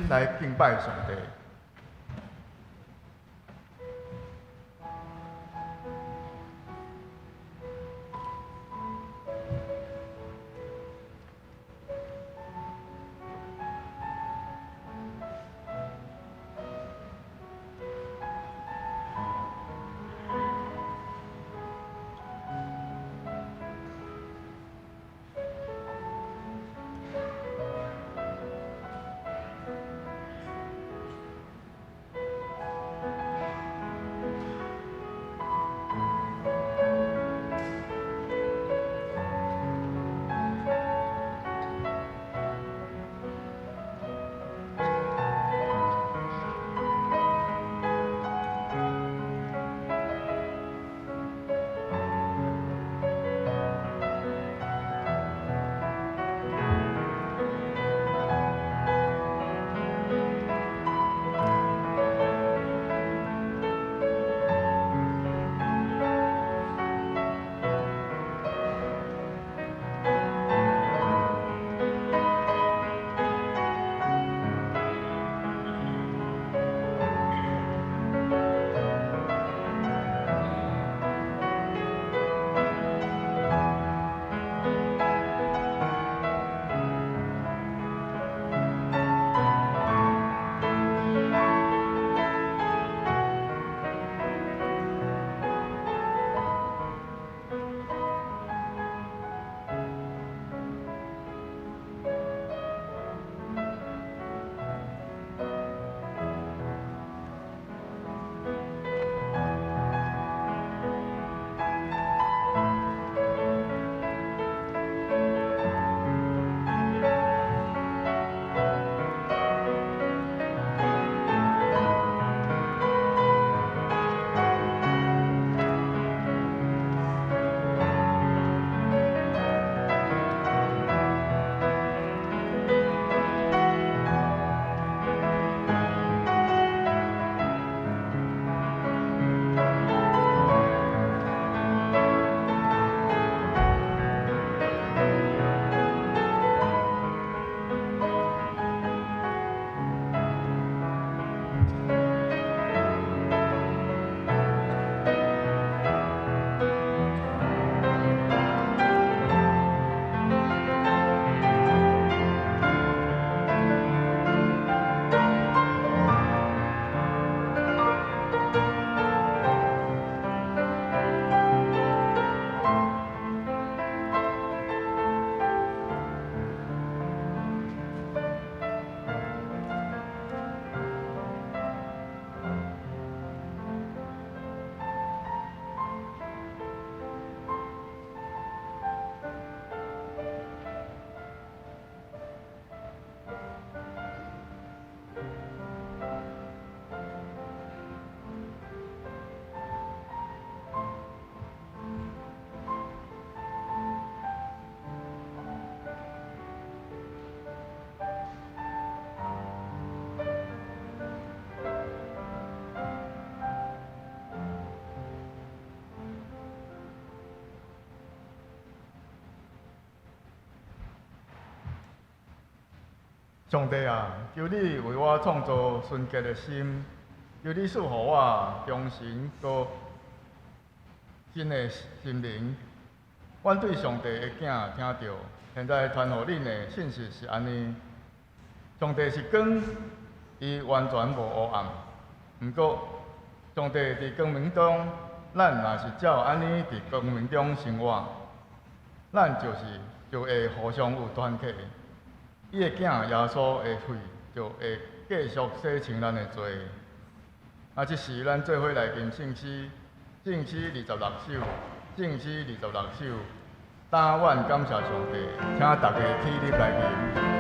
來敬拜上帝。上帝啊，求你為我創造純潔的心，求你賜予我忠誠閣新的心靈。阮對上帝的囝聽著，現在傳予恁的信息是按呢：上帝是光，伊完全無黑暗。毋過，上帝佇光明中，咱若是照按呢佇光明中生活，咱就會互相有團契。伊的囝耶穌的血就會繼續洗清咱的罪。啊，這時咱做伙來吟聖詩，聖詩26首，聖詩26首。但願感謝上帝，請大家起立來吟。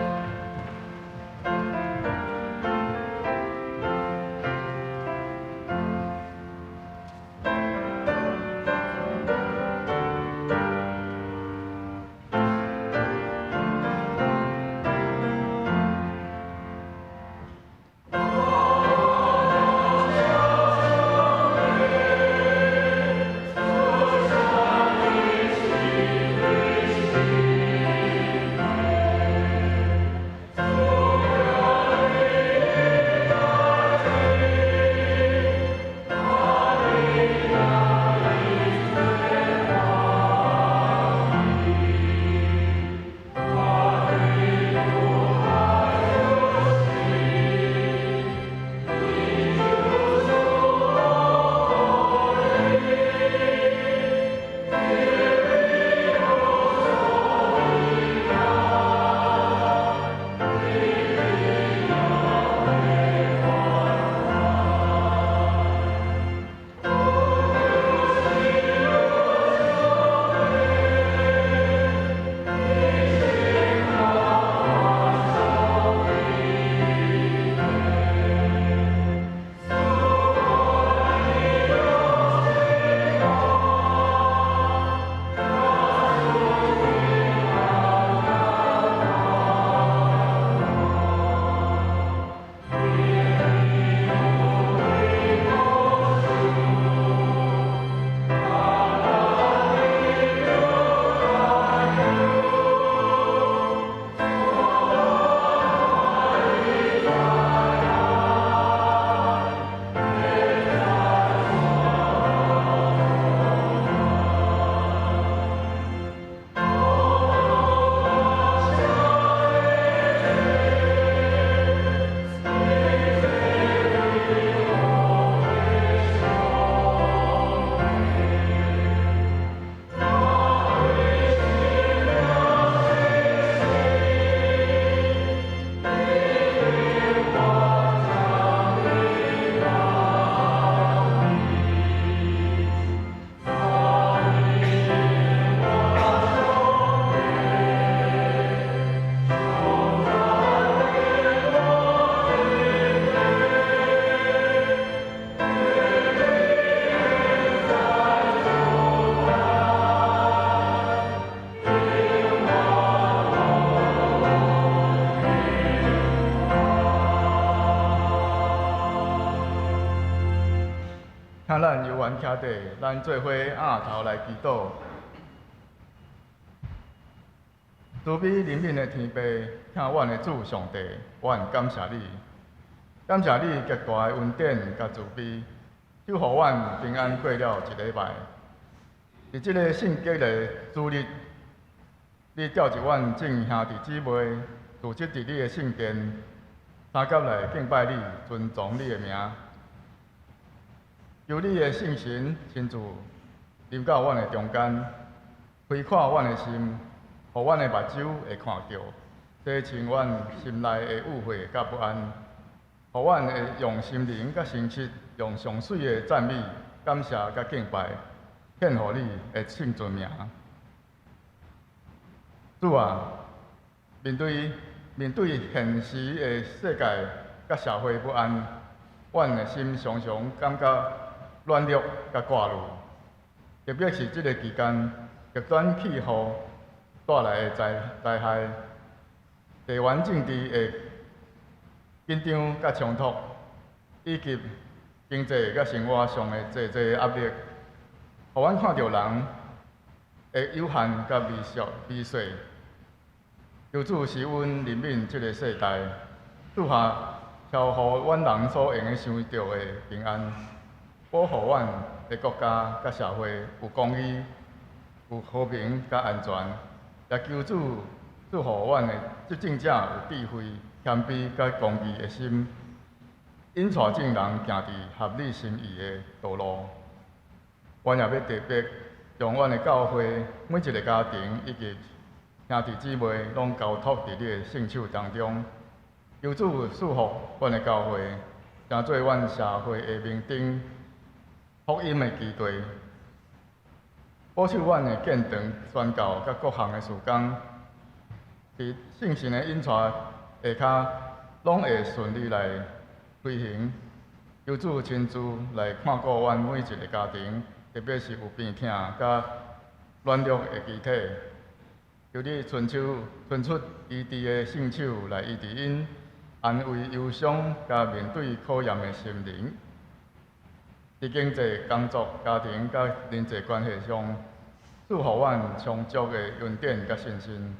請咱有緣徛佇，咱做伙仰頭來祈禱。慈悲憐憫的天父，疼阮的主上帝，阮感謝你，感謝你極大的恩典佮慈悲，賜予阮平安過了一禮拜。佇這个聖潔的主日，你召集阮眾兄弟姊妹，聚集佇你的聖殿，相佮來敬拜你，尊崇你的名。求你的聖神親自臨到阮的中間，開闊阮的心，予阮的目睭會看著，洗清阮心內的污穢佮不安，予阮會用心靈佮誠實，用上媠的讚美、感謝佮敬拜，獻予你的聖尊名。主啊，面對現實的世界佮社會不安，阮的心常常感覺軟弱佮掛慮，特別是這个期間，極端氣候帶來的災害，地緣政治的緊張佮衝突，以及經濟佮生活上的濟濟壓力，予阮看著人的有限佮微細。求主施恩憐憫這个世代，賜下超乎阮人所會用想著的平安，保護阮的國家佮社會有公義、有和平佮安全。也求主賜予阮的執政者有智慧、謙卑佮公義的心，引帶眾人行佇合你心意的道路。阮也欲特別將阮的教會每一个家庭以及兄弟姊妹攏交託佇你的聖手當中。求主賜福阮的教會，成做阮社會的明燈、福音的基地，保守阮的建堂、宣教佮各項的事工，佇聖神的引帶下跤，攏會順利來推行。求主親自來看顧阮每一个家庭，特別是有病疼佮軟弱的肢體。求你伸出醫治的聖手來醫治𪜶，安慰憂傷佮面對考驗的心靈。佇經濟、工作、家庭佮人際關係上，賜予阮充足的恩典佮信心，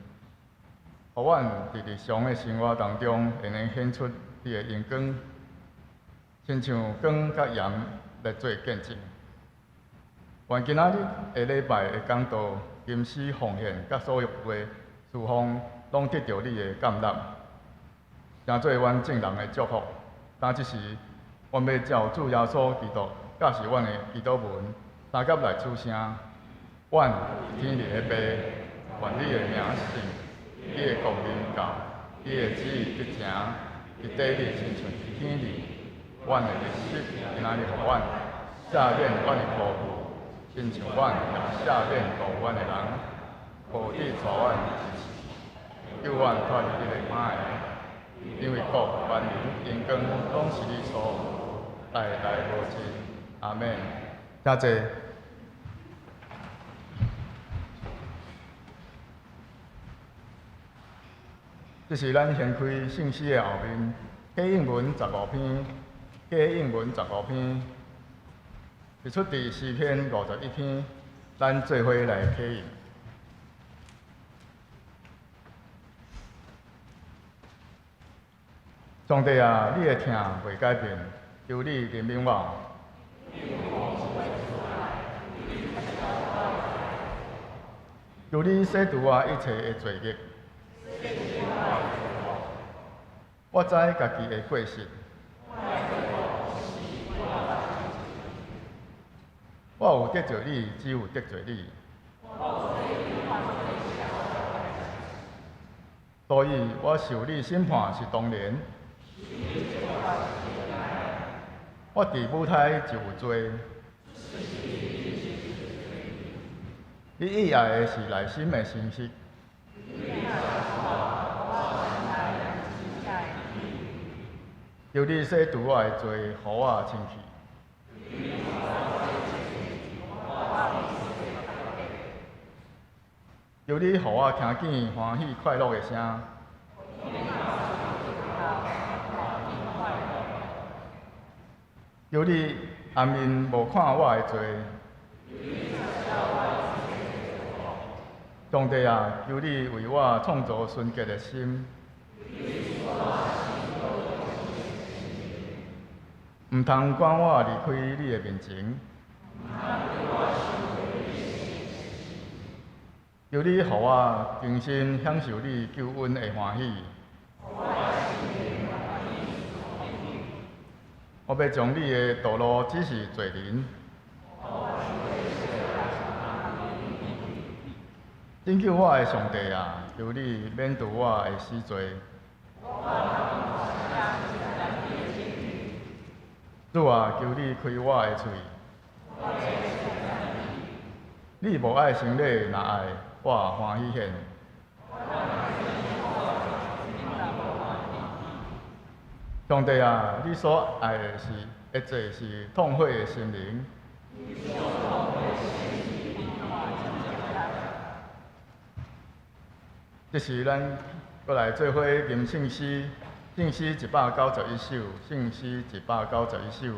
予阮佇日常的生活當中，會能顯出你的榮光，親像光佮鹽來做見證。願今仔日的禮拜的講道、金絲奉獻佮所有的事奉，攏得著你的甘納，成做阮眾人的祝福。當這時，阮欲照主耶穌基督，教示阮的祈禱文，相佮來出聲。阮天裡的父，願你的名聖，你的國臨到，你的旨意得成，佇地裡親像佇天裡。阮的日食今仔日予阮，赦免阮的辜負，親像阮也赦免辜負阮的人。無得帶阮救阮脫離彼个歹的，因為國、權能、榮光，攏是你所有，代代無盡。阿們。請坐。這是咱掀開聖詩的後面，啟應文十五篇，啟應文十五篇，是出佇詩篇51篇，咱做伙來啟應。上帝啊，你的疼袂改變，求你憐憫我。求你洗除我一切的罪孽。我知家己的過失。我有得罪你，只有得罪你。所以我受你審判是當然。我佇母胎就有罪。你喜愛的是內心的誠實。求你洗除我的罪，予我清氣。求你予我聽見歡喜快樂的聲。求你掩面無看我的罪。上帝啊，求你為我創造純潔的心，毋通趕我離開你的面前。求你予我重新享受你救恩的歡喜。我欲將你的道路指示罪人。拯救我的上帝啊，求你免除我的死罪。主啊，求你開我的喙。你無愛牲禮，若愛，我歡喜獻。上帝啊，你所愛的是的祭是痛悔的心靈。這時咱閣來做伙吟聖詩，聖詩191首，聖詩191首。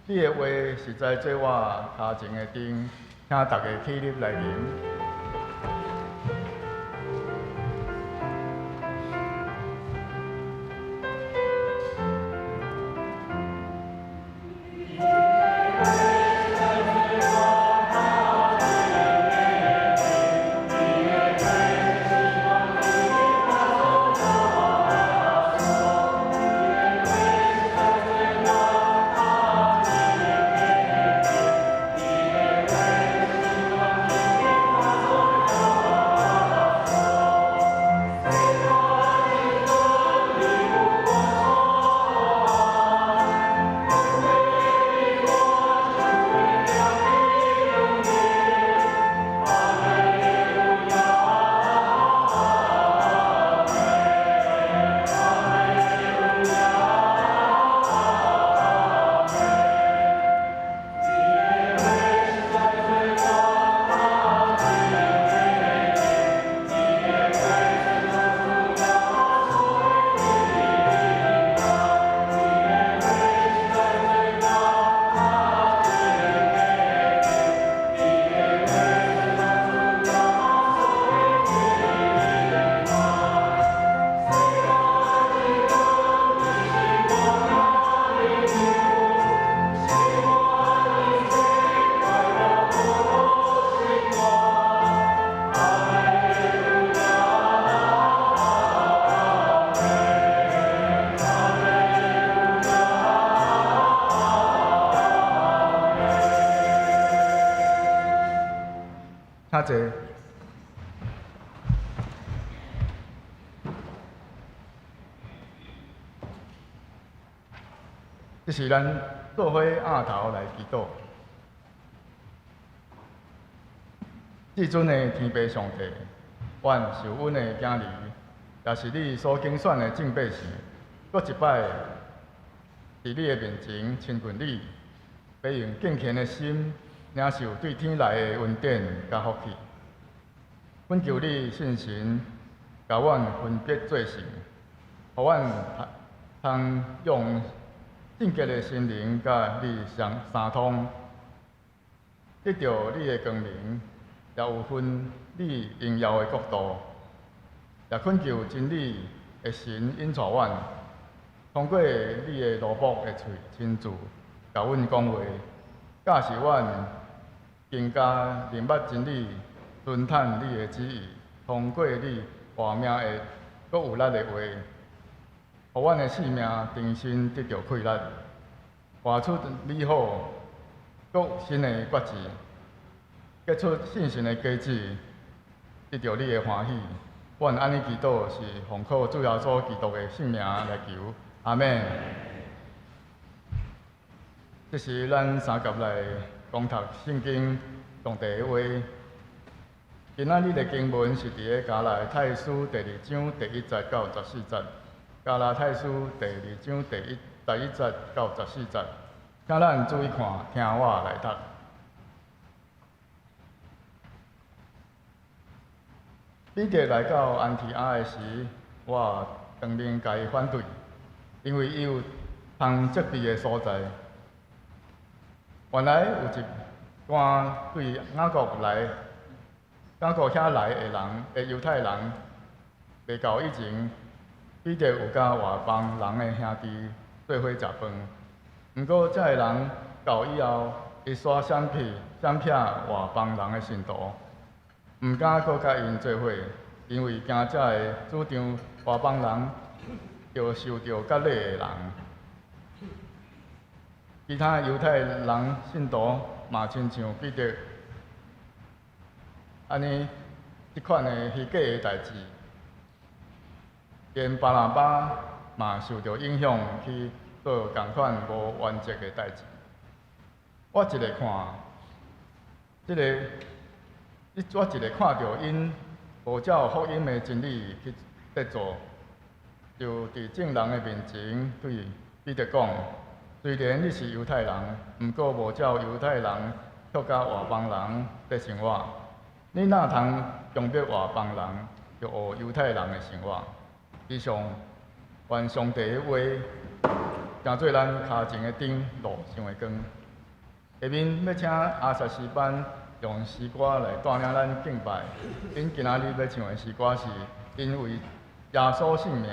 你的話實在做我跤前的燈，請大家起立來吟。請坐。這是咱做伙徉頭來祈禱。至尊的天父上帝，阮受阮的囝兒，也是你所揀選的眾百姓，閣一擺佇你的面前親近你，欲用敬虔的心領受對天來的恩典佮福氣。懇求你聖神，共阮分別做聖，予阮通用聖潔的心靈佮你相相通，得著你的光明，也有份你榮耀的國度。也懇求真理的神引帶阮，通過你的奴僕的喙親自共阮講話，教示阮更加認捌真理，遵趁你的旨意，通過你活命的閣有力的話，予阮的性命重新得著氣力，活出美好閣新的決志，結出信心的果子，得著你的歡喜。阮按呢祈禱是奉靠主耶穌基督的聖名來求，阿們。這是咱三佮來講讀聖經上帝的話。今仔日的經文是佇咧加拉太書第二章第一節到十四節。加拉太書第二章第一節到十四節，請咱注意看，聽我來讀。彼得來到安提阿的時，我當面共伊反對，因為伊有通責備的所在。原來有一寡對雅各來、雅各遐來的人的猶太人，袂到以前，彼得有佮外邦人的兄弟做伙食飯。毋過，這个人到以後，伊煞閃避閃避外邦人的信徒，毋敢閣佮𪜶做伙，因為驚這个主張外邦人著受著割禮的人。其他猶太人信徒嘛親像彼得按呢這款的虛假的代誌，連巴拿巴嘛受著影響去做仝款無原則的代誌。我一个看，這個，我一个看著𪜶無照福音的真理去咧做，就佇眾人的面前對彼得講：雖然你是猶太人，毋過無照猶太人卻佮外邦人咧生活，你哪通強迫外邦人著學猶太人的生活？以上，願上帝的話，成做咱跤前的燈，路上的光。下面欲請阿薩詩班用詩歌來帶領咱敬拜。𪜶今仔日欲唱的詩歌是《因為耶穌聖名》。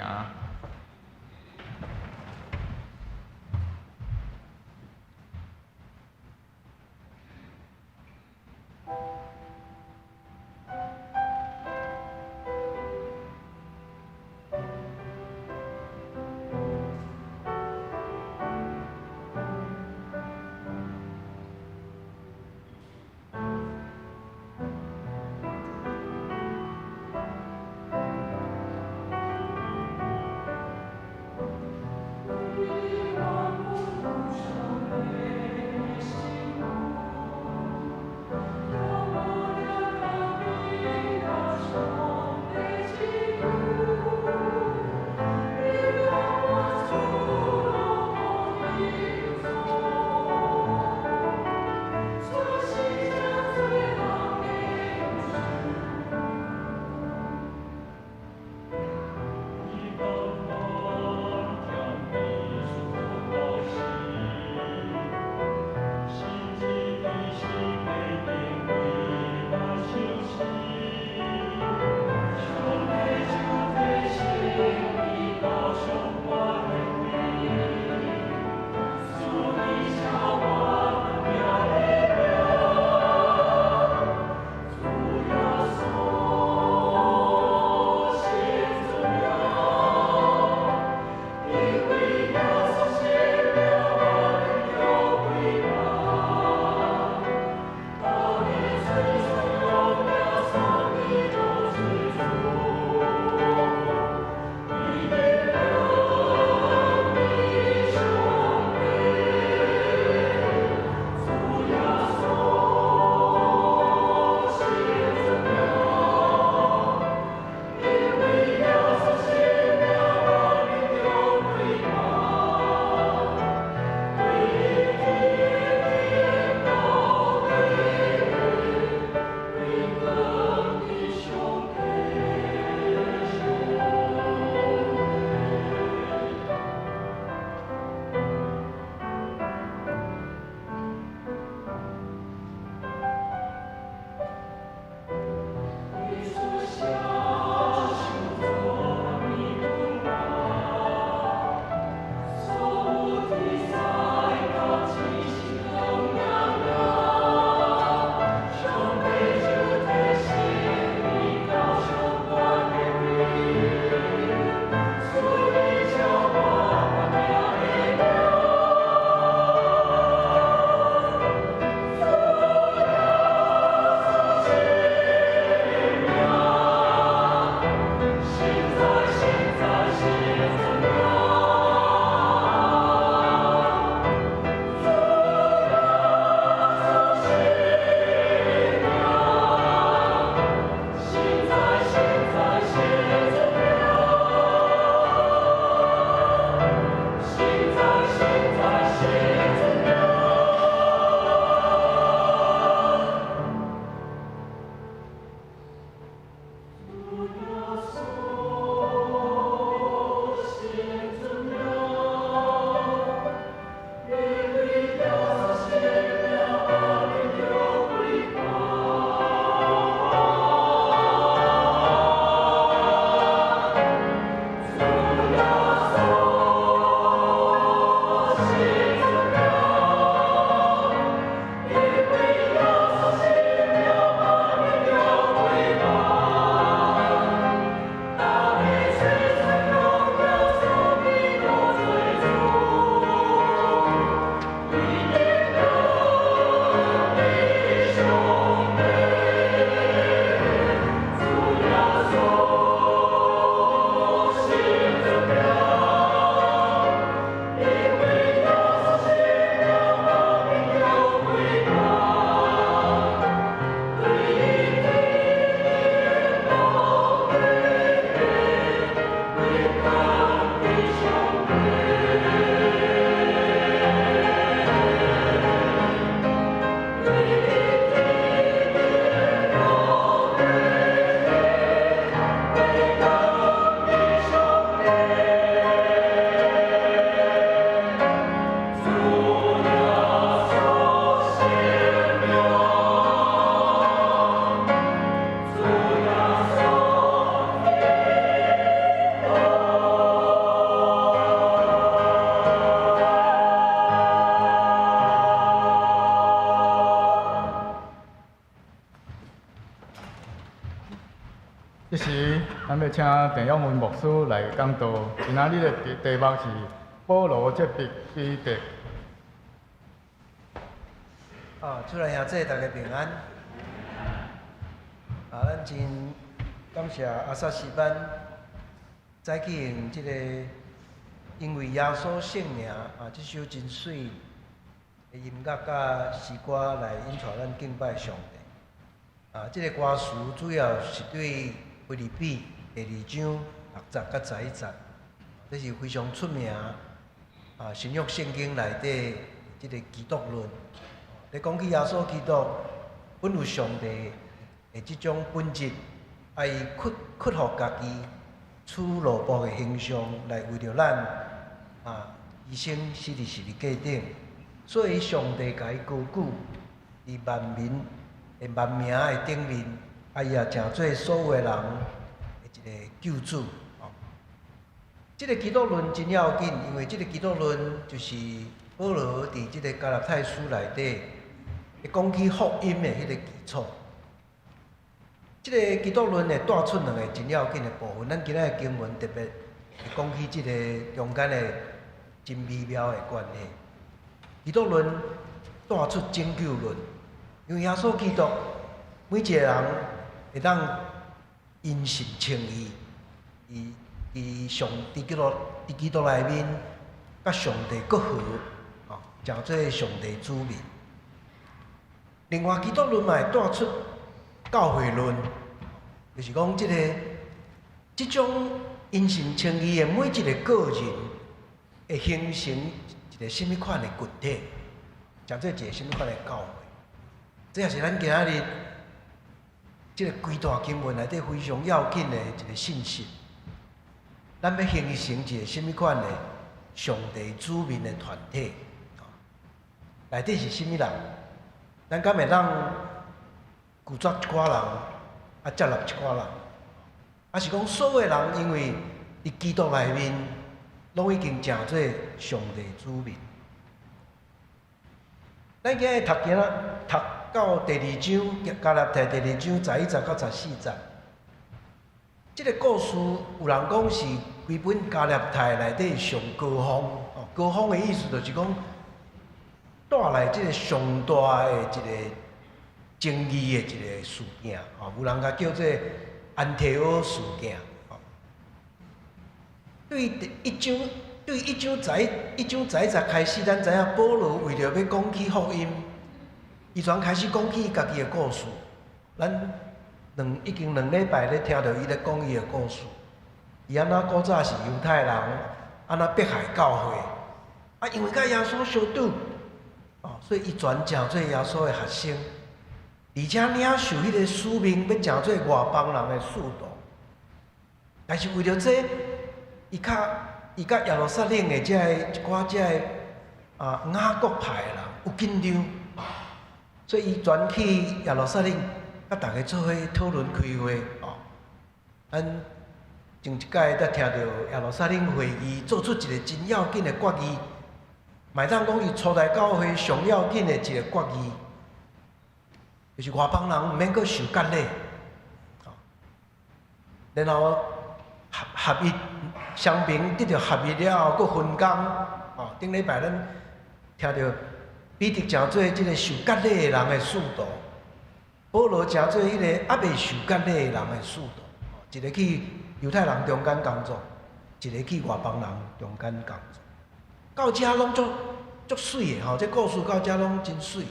咱欲請鄭永文牧師來講道。今仔日的題目是保羅責備彼得。啊，主內兄姊，大家平安。啊，咱真感謝阿薩詩班早起用這個因為耶穌聖名啊，這首真媠的音樂佮詩歌來引帶咱敬拜上帝。啊，這個歌詞主要是對腓立比第二章六節佮十一節，這是非常出名啊，新約聖經內底這個基督論。咧講起耶穌基督本有上帝的這種本質，啊，伊屈服家己，取奴僕的形象來為著咱啊，犧牲死佇十字架頂，所以上帝共伊高舉佇萬民的萬名的頂面，啊，伊也成做所有的人的一個救主。哦，這個基督論真要緊，因為這個基督論就是保羅佇這個加拉太書內底會講起福音的彼個基礎。這個基督論會帶出兩個真要緊的部分，咱今仔的經文特別會講起這個中間的真微妙的關係。基督論帶出拯救論，因為耶穌基督每一個人會當因信稱義，佇佇上佇基督佇基督內面，佮上帝閣和，哦，成做上帝子民。另外，基督論嘛會帶出教會論，就是講這個這種因信稱義的每一個個人，會形成一個啥物款的群體，成做一個啥物款的教會。這也是咱今仔日這個規段經文內底非常要緊的一個信息。咱欲形成一個啥物款的上帝子民的團體？內底是啥物人？咱敢會當拒絕一寡人，啊接納一寡人？抑是講所有人因為佇基督內面，攏已經成做上帝子民？咱今日讀經讀到第二章，加拉太第二章十一節到十四節。這個故事有人講是規本加拉太內底上高峰。哦，高峰的意思就是講帶來這個上大的一個爭議的一個事件。哦，有人共叫做安提阿事件。哦，對一章對一章十一一章十一節開始，咱知影保羅為著欲講起福音，伊全開始講起家己的故事。咱兩已經兩禮拜咧聽著伊咧講伊的故事。伊按怎古早是猶太人，按怎迫害教會，啊，因為佮耶穌相拄，哦，所以伊全成做耶穌的學生，而且領受彼個使命，欲成做外邦人的使徒。但是為著這，伊較伊佮耶路撒冷的這个一寡這个啊雅各派的人有緊張，所以伊全去耶路撒冷，佮大家做伙討論開會哦。咱前一擺才聽著耶路撒冷會議做出一個真要緊的決議，嘛會當講是初代教會上要緊的一個決議，就是外邦人毋免閣受割禮，然後合合一雙邊得著合一了後，閣分工。哦，頂禮拜咱聽著彼得成做這個受割禮的人的使徒，保羅成做彼個猶未受割禮的人的使徒，一個去猶太人中間工作，一個去外邦人中間工作。到遮攏足足媠的吼，這故事到遮攏真媠。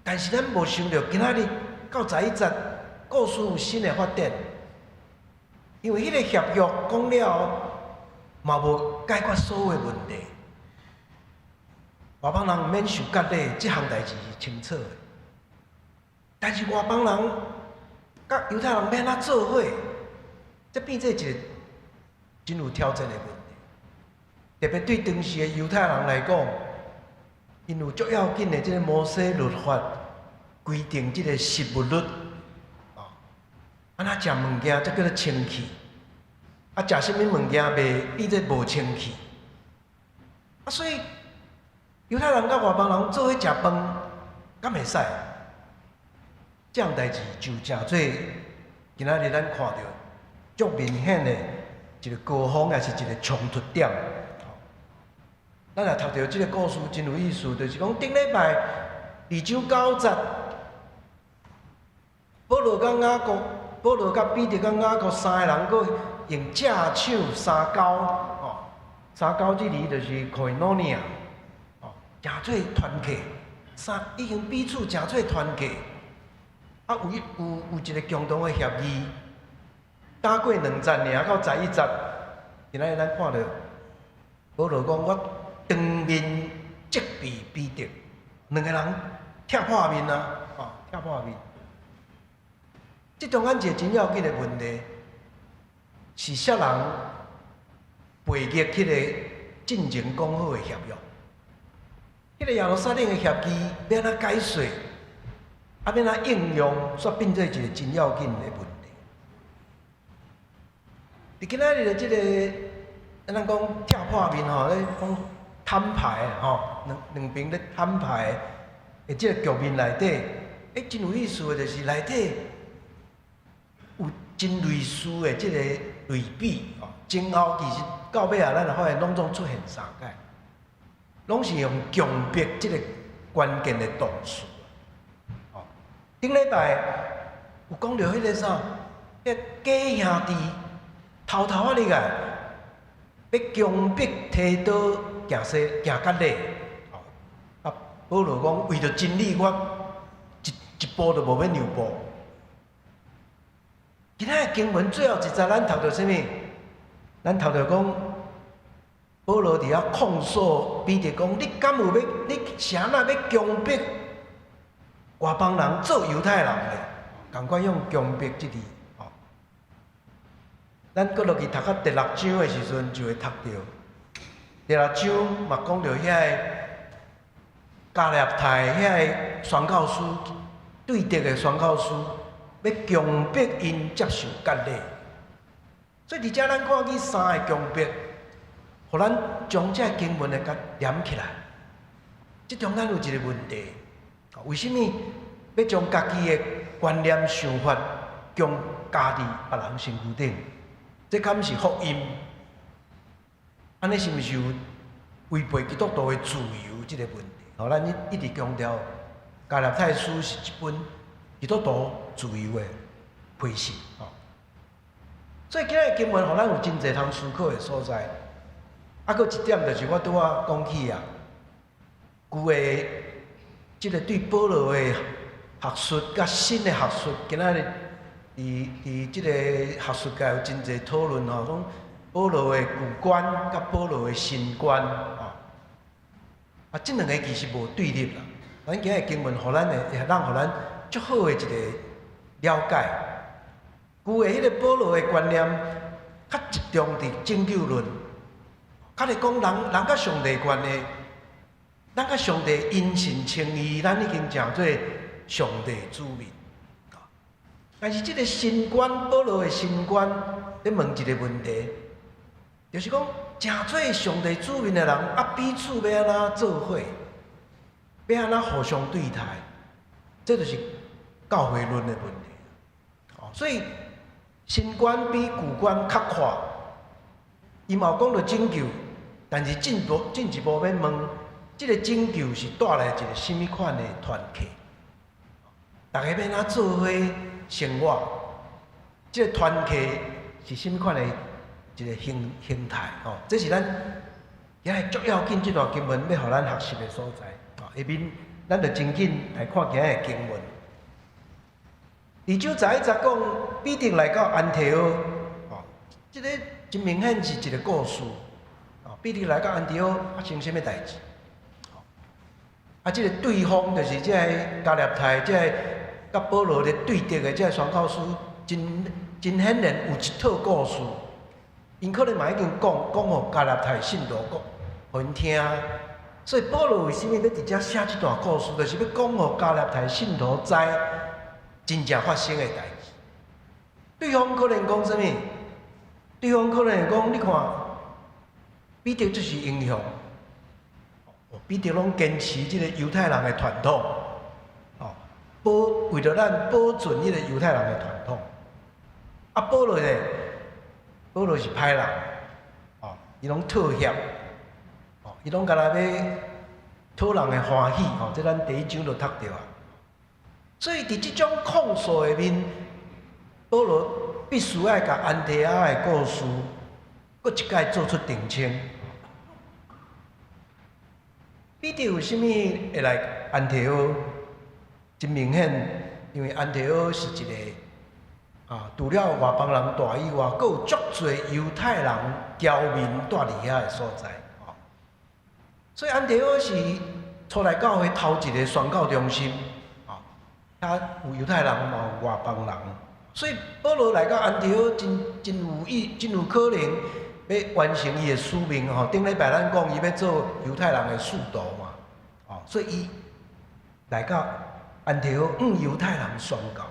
但是咱無想著今仔日到十一節，故事有新的發展。因為彼個協約講了，嘛無解決所有的問題。外邦人毋免受割禮，這項代誌是清楚的。但是外邦人佮猶太人欲按怎做伙，這變做一個真有挑戰的問題。特別對當時的猶太人來講，𪜶有足要緊的這個摩西律法規定這個食物律，哦，按怎食物件才叫做清氣？啊，食啥物物件袂變做無清氣？啊，所以猶太人佮外邦人做伙食飯，敢會使？這項代誌就成做今仔日咱看著足明顯的一個高峰，也是一個衝突點。咱若讀著這個故事真有意思，就是講頂禮拜二章九節，保羅佮雅各，保羅佮彼得佮雅各三個人，閣用藉手相交，吼，相交這字就是 koinonia，吼，誠做團契，三已經彼此誠做團契，啊有有有一個共同的協議，打過兩節爾到11節，今仔日咱看著保羅講我當面責備彼得，兩個人拆破面啊，吼，拆破面。這中間一個真要緊的問題，是啥人背逆彼個進前講好的協約？彼個耶路撒冷的協議欲按怎解說？啊，欲按怎應用，煞變做一個真要緊的問題。佇今仔日的這個，咱講拆破面吼，咧講攤牌吼，兩兩邊咧攤牌的這個局面內底，欸，真有意思的就是內底有真類似的這個類比吼。前後其實到尾啊，咱就發現攏總出現三擺，攏是用強迫這個關鍵的動詞。吼，頂禮拜有講著彼個啥？彼假兄弟偷偷仔入來，欲強迫提多行洗行割禮。啊，保羅講為著真理，我一一步都無欲讓步。今仔的經文最後一節，咱讀著啥物？咱讀著講，保羅佇遐控訴彼得講：你敢有欲？你是按怎欲強迫外邦人做猶太人咧？仝款用強迫這字，吼。咱閣落去讀到第六章的時陣，就會讀著。第六章嘛講著遐个加勒泰遐个宣教師，對德的宣教師，欲強迫𪜶接受割禮。所以佇遮咱看見三个強迫，予咱將這个經文會共連起來。這中間有一個問題，為啥物欲將家己的觀念想法強加佇別人身軀頂？這敢毋是福音？按呢是毋是有違背基督徒的自由這個問題？吼，咱一一直強調，加拉太書是一本基督徒自由的批信。吼，所以今仔日經文予咱有真濟通思考的所在。啊，閣一點就是我拄仔講起啊，舊的這個對保羅的學術佮新的學術，今仔日佇佇這個學術界有真濟討論吼，講保羅的舊觀佮保羅的新觀，吼，啊，這兩個其實無對立啦。咱今仔日經文予咱的，會當予咱足好的一個了解。舊的彼個保羅的觀念，較集中佇拯救論，較咧講人人佮上帝關係，咱佮上帝因信稱義，咱已經成做上帝子民。但是這個新觀，保羅的新觀，咧問一個問題，就是講，成做上帝子民的人，啊，彼此欲按怎做伙，欲按怎互相對待，這就是教會論的問題。所以新觀比舊觀較闊，伊嘛有講著拯救，但是進步進一步欲問，這個拯救是帶來一個啥物款的團契？大家欲按怎做伙生活？這個團契是啥物款的一個形形態？吼，這是咱今仔日足要緊這段經文欲予咱學習的所在。下面咱就真緊來看今仔日的經文。二章11節講，彼得來到安提阿，哦，這個真明顯是一個故事。哦，彼得來到安提阿發生啥物代誌？啊，這個對方就是這個加勒泰，這個佮保羅咧對敵的這個宣教師，真真顯然有一套故事。𪜶可能嘛已經講講予加勒泰信徒講，予𪜶聽。所以保羅為啥物欲佇遮寫這段故事，就是欲講予加勒泰信徒知真正發生的代誌。對方可能講啥物？對方可能講，你看，彼得就是英雄，彼得攏堅持這個猶太人的傳統，哦，保為著咱保存彼個猶太人的傳統。啊，保羅呢，保羅是歹人，哦，伊攏妥協，哦，伊攏干焦欲討人的歡喜，吼，這咱第一章就讀著啊。所以佇這種控訴的面，保羅必須愛共安提阿的故事，閣一擺做出澄清。彼得為啥物會來安提阿？真明顯，因為安提阿是一個啊，除了外邦人蹛以外，閣有足濟猶太人僑民蹛佇遐的所在。所以安提阿是初代教會頭一个宣教中心。啊，遐有猶太人嘛，有外邦人。所以保羅來到安提阿，真真有意，真有可能欲完成伊的使命吼。頂禮拜咱講，伊欲做猶太人的使徒嘛，哦，所以伊來到安提阿，向猶太人宣教。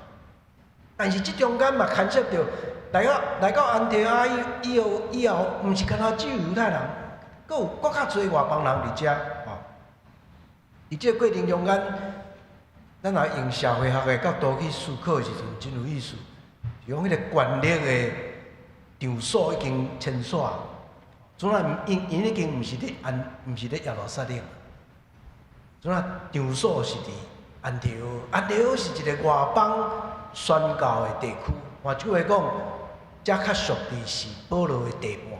但是這中間嘛牽涉著來到安提阿以後，毋是干焦只有猶太人，閣有閣較濟外邦人佇遮吼。佇這個過程中間，咱若用社會學的角度去思考的時陣，真有意思。是講彼個權力的場所已經遷徙，這擺𪜶已經毋是佇耶路撒冷，這擺場所是佇安提阿，安提阿是一个外邦宣教的地區。換句話講，遮較屬佇是保羅的地盤，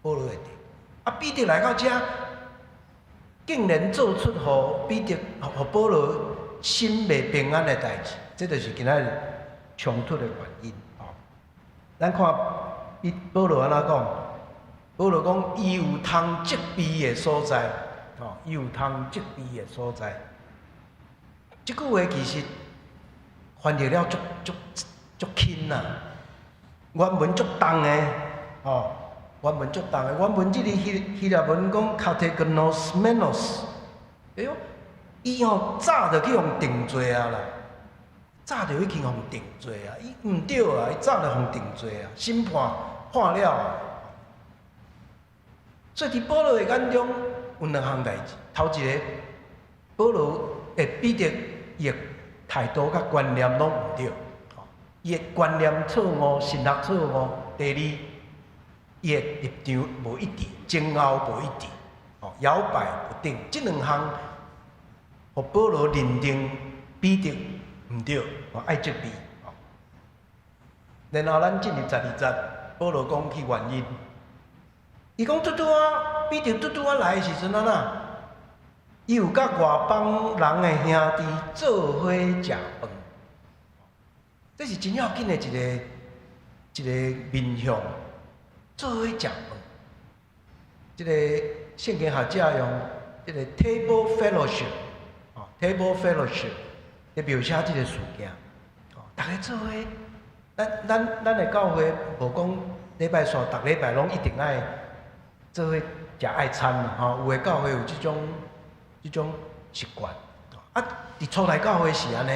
保羅的地。啊，彼得來到遮，竟然做出予彼得、予保羅心袂平安的代誌，這就是今仔日衝突的原因。吼，咱看彼保羅按怎講？保羅講，伊有通責備的所在，吼，伊有通責備的所在。這句話其實翻譯了足足足輕啦，原文足重的，吼，原文足重的。原文這裡希臘文講 kategnosmenos，哎喲，伊吼早就去予定罪啊啦，早就已經予定罪啊，伊毋對啊，伊早就予定罪啊，審判判了啊。所以佇保羅的眼中有兩項代誌，頭一个，保羅會彼得伊的態度佮觀念攏毋對，伊的觀念錯誤，神學錯誤。第二，伊的立場無一致，前後無一致，搖擺不定。這兩項，予保羅認定彼得毋對，愛責備。然後咱進入12節，保羅講起原因。伊講拄拄仔，彼得拄拄仔來的時陣按怎？伊有佮外邦人的兄弟做伙食飯，這是真要緊的一個面向，做伙食飯。這個聖經學者用這個 table fellowship，哦，table fellowship，來描寫這個事件。哦，逐家做伙，咱的教會無講禮拜三，逐禮拜攏一定愛做伙食愛餐啦，吼，有的教會有這種習慣。啊，佇初代教會是按呢，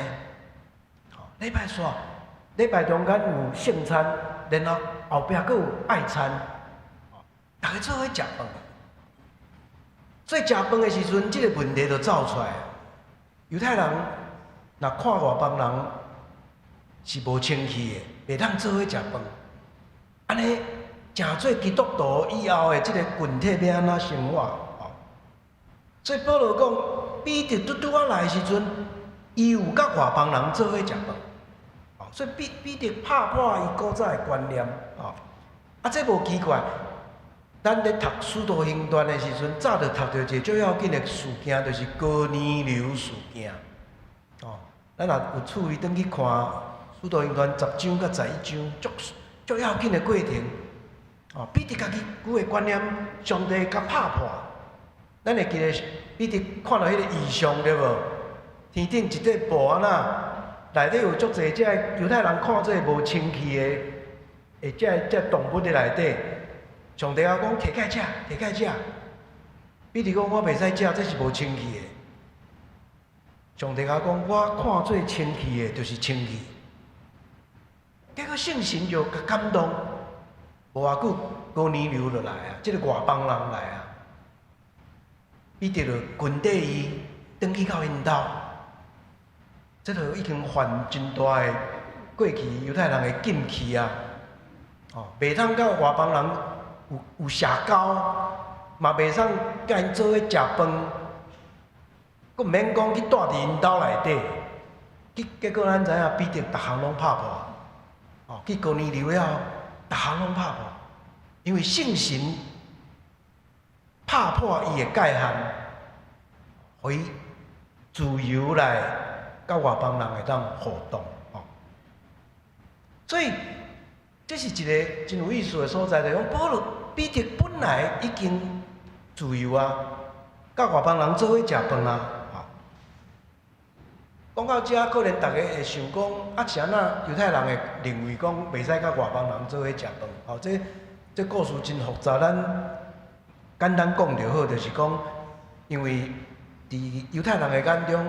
禮拜三、禮拜中間有聖餐，然後後壁閣有愛餐，逐家做伙食飯。所以食飯的時陣，這個問題就走出來。猶太人若看外邦人是無清氣的，袂當做伙食飯。按呢，成做基督徒以後的這個群體欲按怎生活？所以保羅講，彼得拄拄仔來的時陣，伊有佮外邦人做伙食飯，所以彼得拍破伊古早的觀念，哦，啊，這無奇怪。咱咧讀《使徒行傳》的時陣，早就讀著一个最要緊的事件，就是哥尼流事件。哦，咱若有趣味轉去看《使徒行傳》10章佮11章，足足要緊的過程。哦，彼得家己舊的觀念，上帝共拍破。咱會記得彼得看著彼个異象對無？天頂一塊布按怎，內底有足濟這个猶太人看做無清氣的，的這個動物佇內底。上帝仔講提起來食，提起來食。彼得講我袂使食，這是無清氣的。上帝仔講我看做清氣的，就是清氣。結果聖神就共感動，無偌久哥尼流就來啊，這个外邦人來啊。彼得就跟綴伊，轉去到𪜶兜，這就已經犯真大的過去猶太人的禁忌啊！哦，吼，袂通佮外邦人有社交，嘛袂通佮𪜶做伙食飯，閣毋免講去蹛佇𪜶兜內底。結果咱知影彼得逐項攏拍破，哦，去哥尼流了後，逐項攏拍破，因為聖神拍破伊的界限，予伊自由來佮外邦人會當互動，哦。所以這是一个真有意思的所在，就是講保羅彼得本來已經自由啊，佮外邦人做伙食飯啊。講到遮，可能大家會想講，啊是按怎猶太人會認為講袂使佮外邦人做伙食飯？吼，這故事真複雜，咱簡單講就好，就是講，因為佇猶太人的眼中，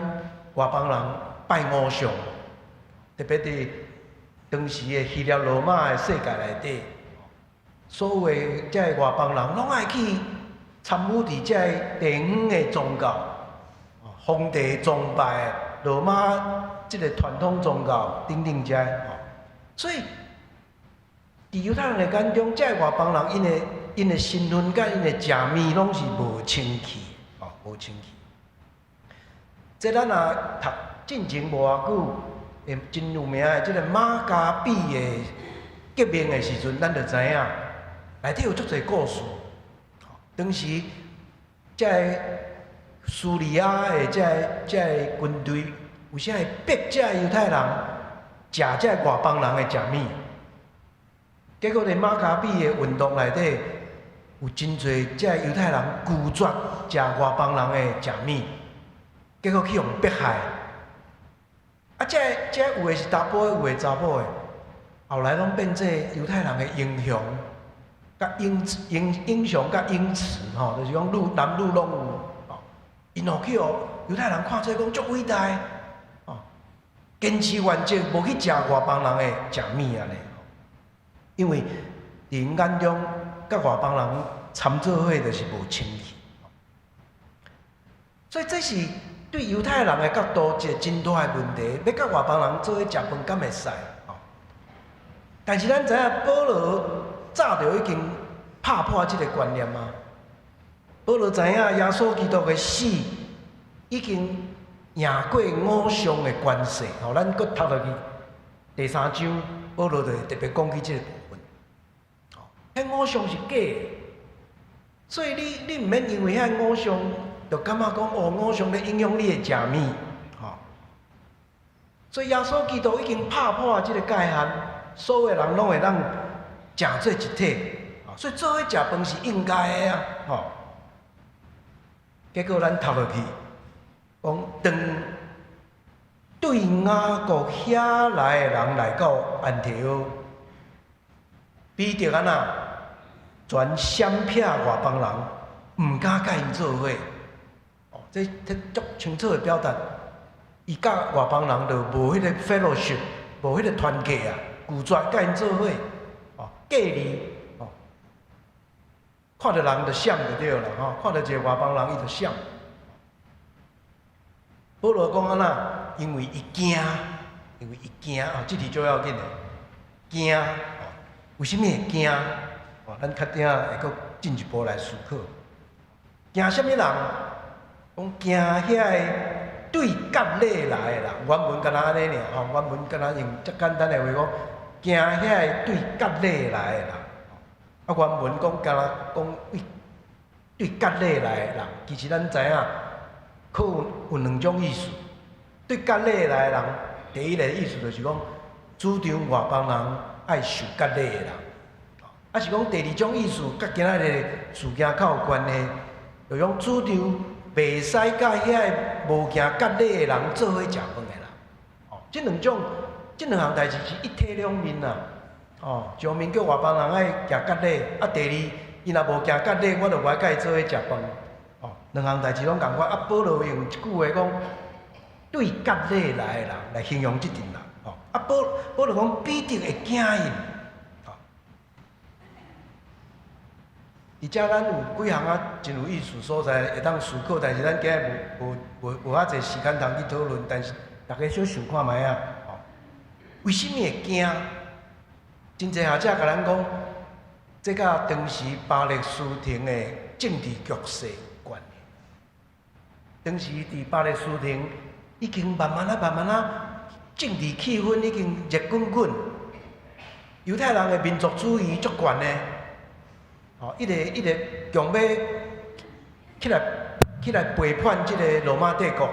外邦人拜偶像，特別佇當時的希臘羅馬的世界內底，所有的這个外邦人攏愛去參與佇這个地方的宗教，皇帝崇拜。羅馬這个傳統宗教等等遮，吼，所以佇猶太人的眼中，這个外邦人𪜶的身份佮𪜶的食物攏是無清氣，吼，無清氣。這咱若讀進前無偌久，會真有名的這个馬加比的革命的時陣，咱就知影內底有足濟故事。當時這个敘利亞的這个軍隊，有時會逼這个猶太人食這个外邦人的食物。結果佇馬加比的運動內底，有真濟這個猶太人拒絕食外邦人的食物，結果去予迫害。啊，這有的是查埔的，有的查某的，後來攏變做猶太人的英雄，佮英雄佮英雌吼，就是講女男女攏有。𪜶吼去予猶太人看做講足偉大，哦，堅持原則，無去食外邦人的食物按呢。因為佇𪜶眼中，佮外邦人參做伙就是無清氣。所以這是對猶太人的角度一個真大的問題，欲佮外邦人做伙食飯，敢會使？但是咱知影保羅早就已經拍破這个觀念啊。保羅知影耶穌基督的死已經贏過偶像的權勢，吼，咱閣讀落去第三章，保羅就特別講起這个部分。彼偶像是假的，所以你毋免因為彼偶像，就感覺講哦，偶像咧影響你的食物，吼。所以耶穌基督已經拍破這个界限，所有人攏會當食做一體，所以做伙食飯是應該的啊，吼。結果咱讀落去，講當對雅各遐來的人來到安提阿，彼得按怎全閃避外邦人，毋敢佮𪜶做伙。哦，這足清楚的表達，伊佮外邦人就無彼个 fellowship，無彼个團契啊，拒絕佮𪜶做伙，哦，隔離，哦，看著人就閃就對啦，吼，看著一个外邦人伊就閃。保羅講按怎？因為伊驚，因為伊驚啊，這字最要緊的，驚。為啥物會驚？哦，咱較鼎會閣進一步來思考。驚啥物人？講驚遐个對割禮來的人，原文敢若按呢爾吼，原文敢若用遮簡單的話講，驚遐个對割禮來的人。啊，原文講敢若講對割禮來的人，其實咱知影，可有兩種意思。對割禮來的人，第一个意思就是講，主張外邦人愛受割禮的人。啊，是講第二種意思，佮今仔日事件較有關係，就講主張袂使佮遐个無行割禮的人做伙食飯的人。哦，這兩種，這兩項代誌是一體兩面啊。哦，上面叫外邦人愛行割禮，啊，第二，伊若無行割禮，我就無愛佮伊做伙食飯。哦，兩項代誌攏仝款。啊，保羅用一句話講，對割禮來的人來形容這陣人。哦，啊，保羅講彼得會驚𪜶。哦，佇遮咱有幾項仔真有意思所在，會當思考，但是咱今日無遐濟時間通去討論，但是大家小想看覓啊。哦，為啥物會驚？真濟學者共咱講，這佮當時巴勒斯坦的政治局勢有關係。當時佇巴勒斯坦已經慢慢仔、慢慢仔，政治氣氛已經熱滾滾，猶太人的民族主義足懸的，哦，一直一直強欲起來背叛這个羅馬帝國。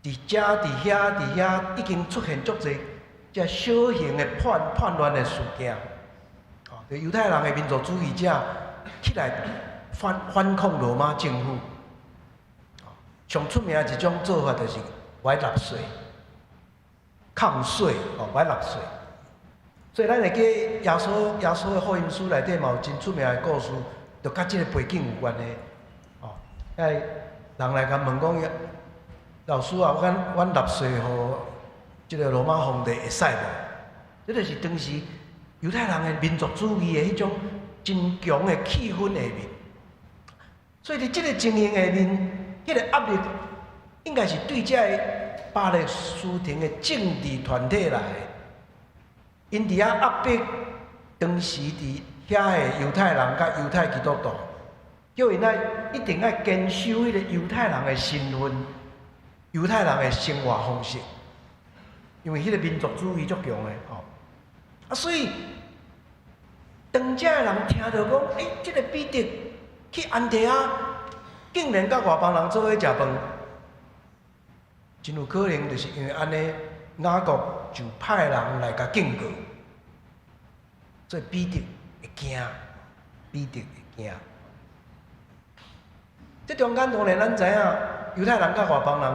佇遮、佇遐、佇遐，已經出現足濟這小型的叛亂的事件。哦，就猶太人的民族主義者起來反抗羅馬政府。上出名的一種做法就是無愛納稅、抗稅，哦，無愛納稅。所以咱會記耶穌的福音書內底嘛有真出名的故事，就佮這个背景有關係。哦，遐人來共問講：老師啊，阮納稅予這个羅馬皇帝會使無？這就是當時猶太人的民族主義的彼種真強的氣氛下面。所以佇這个情形下面，彼个壓力應該是對這个巴勒斯坦的政治團體來的，𪜶佇遐壓迫當時佇遐的猶太人佮猶太基督徒，叫𪜶愛一定愛堅守彼个猶太人的身份、猶太人的生活方式，因為彼个民族主義足強的吼。啊，所以當遮的人聽著講，欸，這个彼得去安提阿，竟然佮外邦人做伙食飯，真有可能就是因為按呢，雅各就派人來共警告，所以彼得會驚，彼得會驚。這中間當然咱知影，猶太人佮外邦人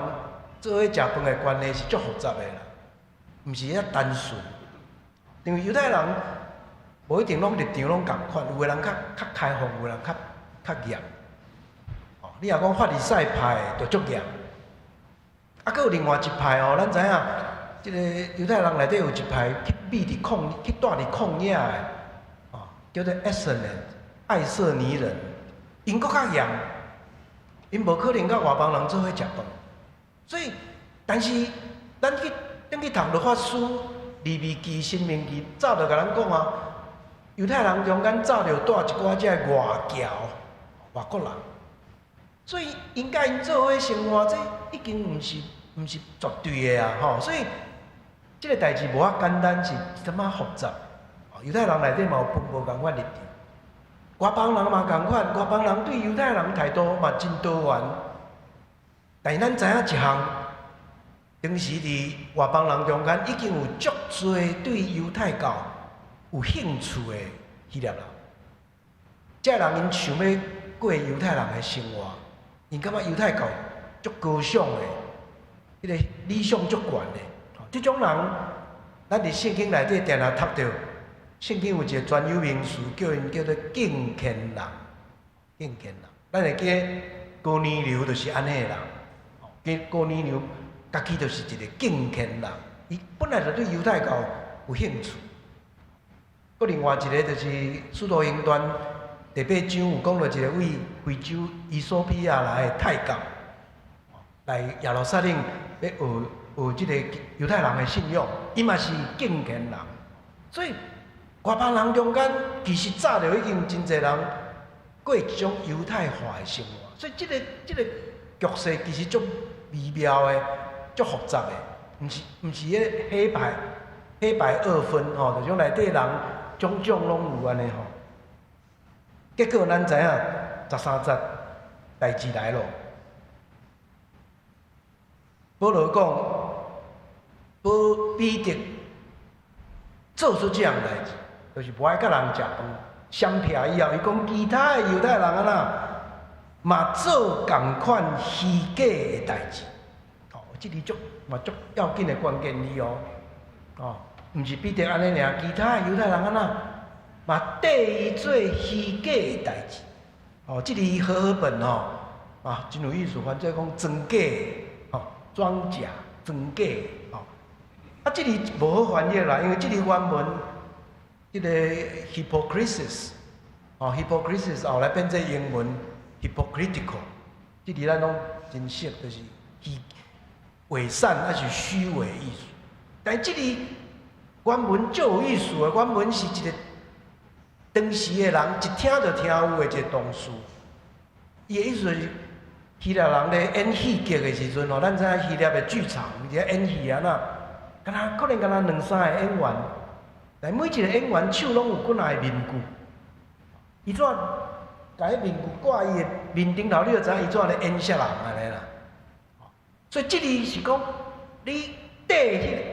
做伙食飯的關係是足複雜的啦，毋是遐單純。因為猶太人無一定攏立場攏仝款，有的人較開放，有的人較嚴。哦，你若講法利賽派的就足嚴，啊，閣有另外一派哦，咱知影，這个猶太人內底有一派去蹛佇曠野的，哦，叫做 Essene 愛色尼人，𪜶閣較嚴，𪜶無可能佮外邦人做伙食飯，所以，但是咱去轉去讀律法書、利未記、申命記，早就共咱講啊，猶太人中間早就帶一寡這个外僑、外國人，所以𪜶佮𪜶做伙生活，這已經毋是絕對的啊，吼！所以這个代誌無遐簡單，是一點仔複雜。猶太人內底嘛有分無仝款立場，外邦人嘛仝款，外邦人對猶太人態度嘛真多元。但是咱知影一項，當時佇外邦人中間已經有足濟對猶太教有興趣的希臘人，這人𪜶想欲過猶太人的生活，𪜶感覺猶太教足高尚的，彼个理想足懸的。這種人，咱佇聖經內底定定讀著，聖經有一个專有名詞，叫𪜶叫做敬虔人。敬虔人，咱會記得哥尼流就是按呢的人。哥尼流家己就是一个敬虔人，伊本來就對猶太教有興趣。閣另外一个就是《使徒行傳》第八章有講著一个對非洲衣索比亞來的太監，來耶路撒冷欲學學這个猶太人的信仰，伊嘛是敬虔人。所以外邦人中間其實早就已經真濟人過一種猶太化的生活，所以這个局勢其實足微妙的、足複雜的，毋是彼黑白二分吼，就種內底人種種攏有按呢吼。結果咱知影13節代誌來咯。保羅講，彼得做出這項代誌，就是無愛佮人食飯，相撇以後，伊講其他的猶太人按怎，嘛做仝款虛假的代誌。哦，這裡足嘛足要緊的關鍵字哦。哦，毋是彼得按呢爾，其他的猶太人按怎，嘛綴伊做虛假的代誌。哦，這裡和合本哦，啊，真有意思，翻做講裝假，吼，裝假、裝假，吼。啊，這裡無好翻譯啦，因為這裡原文，這个 hypocrisis，哦，hypocrisis 後來變做英文 hypocritical，這裡咱攏真熟，就是虛偽善還是虛偽意思。但這裡原文足有意思的，原文是一个當時的人一聽就聽有的一個動詞。伊的意思是希臘人咧演戲劇的時陣吼，咱知影希臘的劇場佇遐演戲按怎，敢若可能敢若兩三个演員，但每一個演員手攏有幾若个面具，伊怎共彼面具掛伊的面頂頭，你就知影伊怎咧演啥人按呢啦。所以這裡是講你戴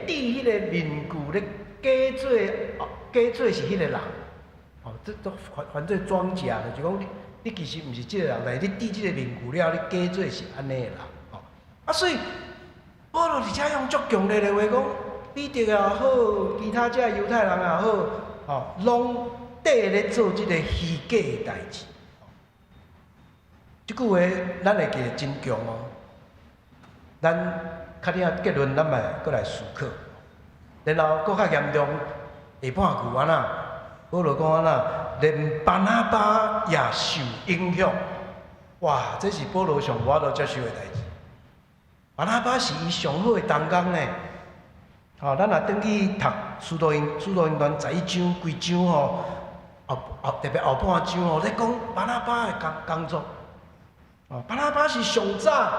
彼個戴彼個面具咧，假做是彼個人，哦，這都翻做裝甲，就是講你你其實毋是這個人，但是你戴這個面具了，你假做是按呢的人，哦，啊，所以保羅佇遮用足強烈的話講，彼得也好，其他這猶太人也好，吼，攏綴咧做這個虛假的代誌。這句話咱會記得真強哦。咱較了結論，咱嘛閣來思考。然後閣較嚴重，下半句按怎？保羅講按怎？連巴拿巴也受影響。哇！這是保羅上無法度接受的代誌。巴拿巴是伊上好的同工呢。吼，咱若轉去讀《使徒行傳》11章規章吼，後後特別後半章吼，咧講巴拿巴的工作。哦，巴拿巴是上早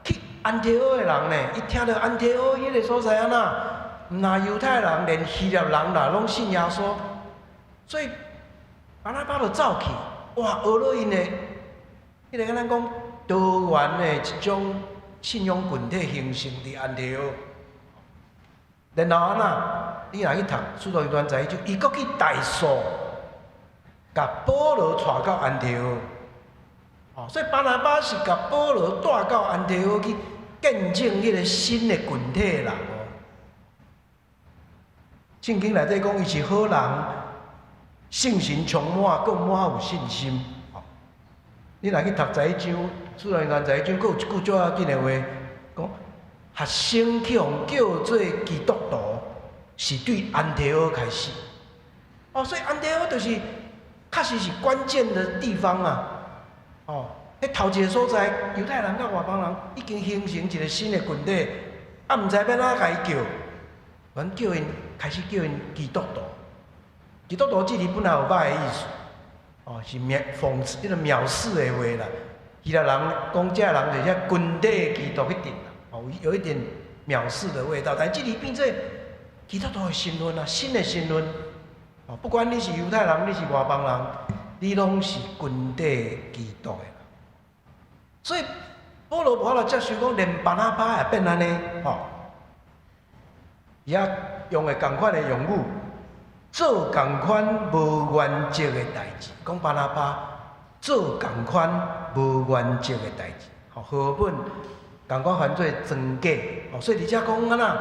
去安提阿的人呢，伊聽著安提阿彼个所在按怎，毋若猶太人，連希臘人啦，攏信耶穌，所以巴拿巴就走去，哇，學了𪜶的，彼個敢若講多元的一種信仰群體形成佇安提阿。然後按怎？你若去讀《使徒行傳》十一章，伊閣去大數，共保羅帶到安提阿。哦，所以巴拿巴是共保羅帶到安提阿去見證彼個新的群體的人哦。聖經內底講，伊是好人，聖神充滿，閣滿有信心。你若去讀十一章，《使徒行傳》十一章，閣有一句足要緊的話，講學生去予叫做基督徒，是對安提阿開始。哦，所以安提阿就是確實是關鍵的地方啊。哦，彼頭一个所在，猶太人佮外邦人已經形成一個新的群體，啊，毋知欲按怎共伊叫，阮叫𪜶開始叫𪜶基督徒。基督徒這字本來有歹的意思，哦，是藐諷刺、彼個藐視的話啦。希臘人講這人就是遐群體基督彼陣啦，哦，有一點藐視的味道。但這字變做基督徒的身份啊，新的身份。哦，不管你是猶太人，你是外邦人，你攏是群體基督的。所以保羅無法度接受講，連巴拿巴也變按呢，吼，伊也用的仝款的用語，做仝款無原則的代誌，講巴拿巴做仝款無原則的代誌，吼，和合本仝款翻做裝假，哦，所以佇遮講按怎，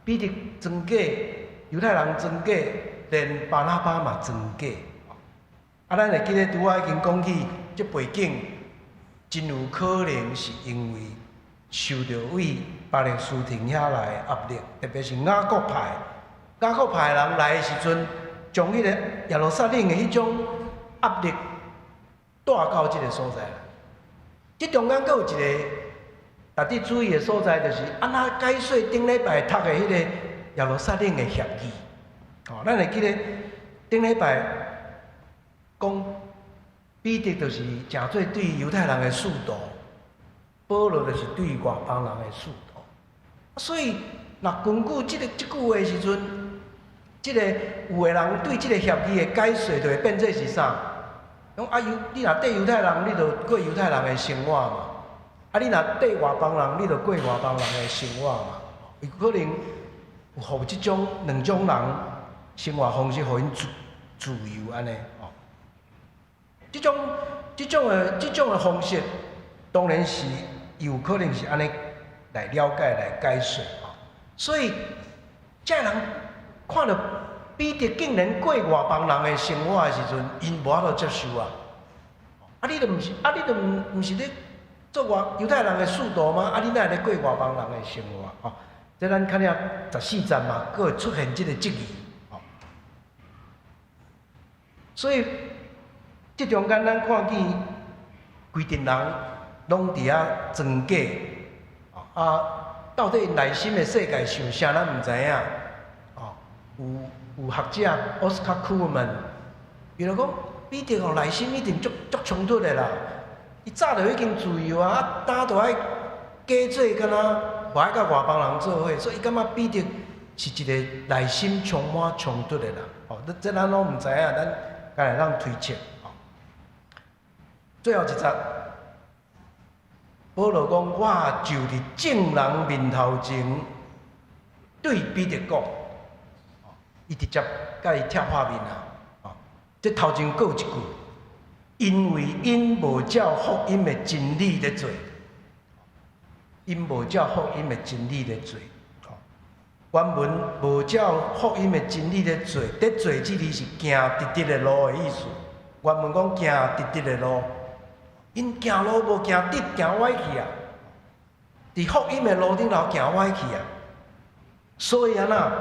彼得裝假，猶太人裝假，連巴拿巴嘛裝假。啊，咱會記得拄仔已經講起，這背景真有可能是因為受著對巴勒斯坦遐來的壓力，特別是雅各派，雅各派人來的時陣，將彼個耶路撒冷的彼種壓力帶到這个所在來。這中間閣有一个值得注意的所在，就是按怎解說頂禮拜讀的彼個耶路撒冷的協議。哦，咱會記得頂禮拜講彼得就是誠做對猶太人的使徒，保羅就是對外邦人的使徒。所以，若根據這句話的時陣，這个有的人對這个協議的解說，就會變做是啥？講啊猶，你若綴猶太人，你就過猶太人的生活嘛；啊，你若綴外邦人，你就過外邦人的生活嘛。有可能有予這種兩種人生活方式，予𪜶自由按呢吼。這種的方式，當然是有可能是按呢來了解、來解說吼。所以，這人看著彼得竟然過外邦人的生活的時陣，𪜶無法度接受啊！啊，你著毋是啊，你著毋是咧做外猶太人的使徒嗎？啊，你哪會咧過外邦人的生活？吼，這咱看了14節嘛，閣會出現這个質疑。吼，所以這中間咱看見規陣人攏佇遐裝假，啊，到底內心的世界想啥，咱毋知影。哦，有學者 Oscar Cullmann，伊就講彼得吼內心一定足足衝突的啦。伊早就已經自由啊，啊，今就愛假做敢若無愛佮外邦人做伙，所以伊感覺彼得是一個內心充滿衝突的人。哦，這咱攏毋知影，咱敢會當推測。最後一節，保羅講：我就佇眾人面頭前對彼得講，伊直接共伊拆破面啊！哦，這頭前閣有一句，因為𪜶無照福音的真理咧做，𪜶無照福音的真理咧做。原文無照福音的真理咧做，咧做這字是行直直的路的意思。原文講行直直的路，𪜶行路無行直，行歪去啊！佇福音的路頂頭行歪去啊！所以按怎，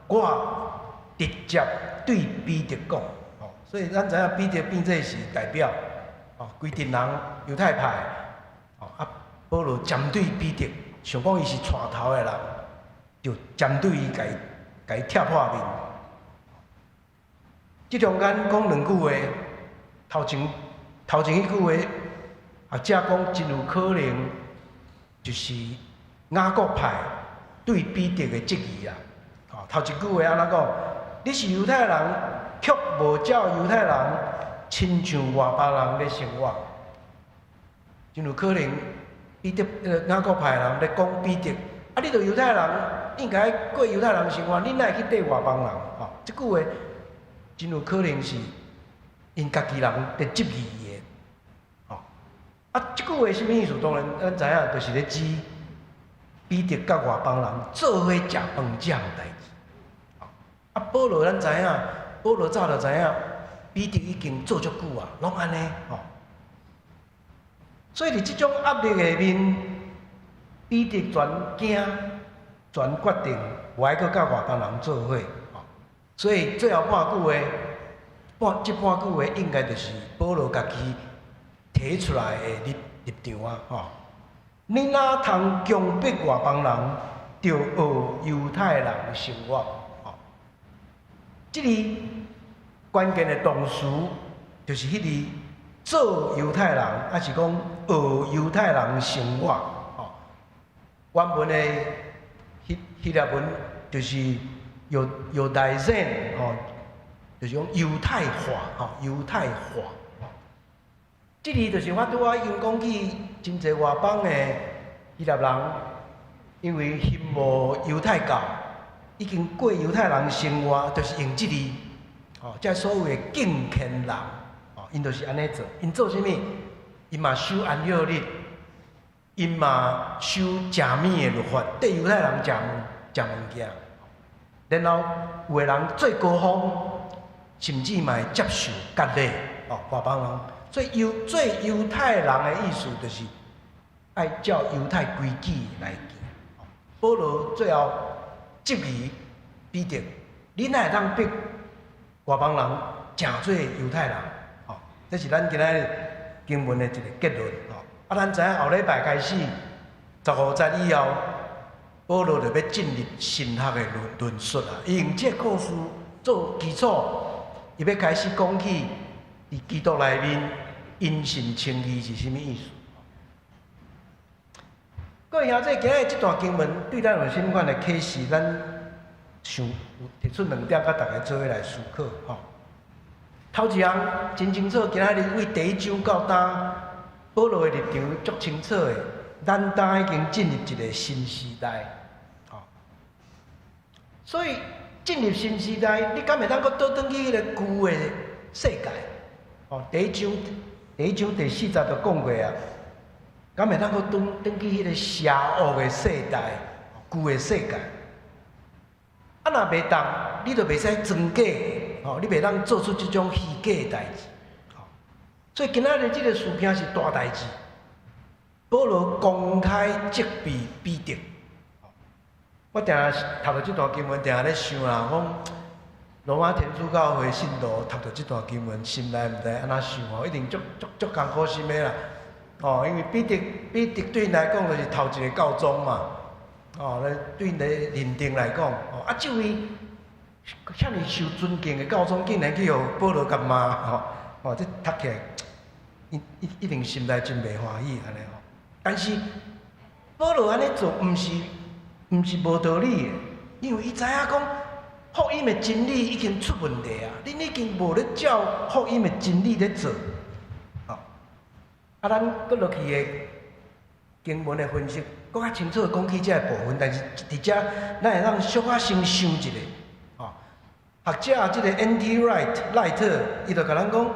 我直接對彼得講，所以咱知影彼得變做是代表，哦，規陣人猶太派，哦啊，保羅針對彼得，想講伊是帶頭的人，就針對伊，共伊拆破面。這中間講兩句話，頭前彼句話，學者講真有可能就是雅各派對彼得的質疑啊。哦，頭一句話按怎講？你是猶太人，卻無照猶太人親像外邦人咧生活，真有可能彼得雅各派人咧講彼得，啊，你著猶太人，應該過猶太人生活，你哪會去綴外邦人？吼，這句話真有可能是𪜶家己人佇質疑伊的。吼，啊，這句話啥物意思？當然，咱知影，就是咧指彼得佮外邦人做伙食飯這項代誌。啊，保羅咱知影，保羅早就知影，彼得已經做足久啊，攏按呢吼。所以佇這種壓力下面，彼得全驚，全決定無愛閣佮外邦人做伙。所以最後半句話，這半句話應該就是保羅家己提出來的立場啊！吼，你哪通強迫外邦人，著學猶太人生活？吼，這裡關鍵的動詞就是彼个做猶太人，抑是講學猶太人生活？吼，原文的希臘文就是 Iudaizan 吼，就是講猶太化，吼，猶太化。這裡就是我拄仔已經講起，真濟外邦的希臘人，因為羨慕猶太教，已經過猶太人生活，就是用這裡，吼，這所謂的敬虔人，吼，𪜶就是按呢做，𪜶做啥物？𪜶嘛守安息日，𪜶嘛守食物的律法，綴猶太人食物件。然後有的人做高峰，甚至嘛會接受割禮，哦，外邦人。所以猶做猶太人的意思就是愛照猶太規矩來行。保羅最後質疑彼得：你哪會當逼外邦人成做猶太人？吼，這是咱今仔日經文的一個結論。吼，啊，咱知影後禮拜開始15節以後，保羅就欲進入神學的論述啊。伊用這個故事做基礎，伊欲開始講起佇基督內面因信稱義是啥物意思。各位兄弟，今日這段經文對咱有啥物款的啟示？咱想提出兩點，佮大家做伙來思考。吼，頭一項真清楚，今仔日對第一章到今，保羅的立場足清楚的。咱今已經進入一個新時代，吼，所以進入新時代，你敢會當閣倒轉去彼個舊的世界？哦，第一章第四節就講過啊，敢會當閣轉去彼個邪惡的世代，舊的世界？啊，若袂當，你就袂使裝假，吼，你袂當做出這種虛假的代誌。所以今仔日這個事件是大代誌。保羅公開責備彼得。我定定讀著這段經文，定定咧想啦，講羅馬天主教會信徒讀著這段經文，心內毋知按怎想吼，一定足足足艱苦心的啦。哦，因為彼得對𪜶來講就是頭一個教宗嘛。哦，咧對𪜶的認定來講，哦，啊，這位遐爾受尊敬的教宗，竟然去予保羅共罵吼，哦，這讀起來，伊一定心內真袂歡喜按呢吼。但是保羅按呢做，毋是無道理的，因為伊知影講福音的真理已經出問題啊！恁已經無咧照福音的真理咧做，吼。啊，咱閣落去的經文的分析，閣較清楚講起這个部分，但是佇遮咱會當小可先想一下，吼。學者這個 N.T. Wright 賴特，伊就共咱講，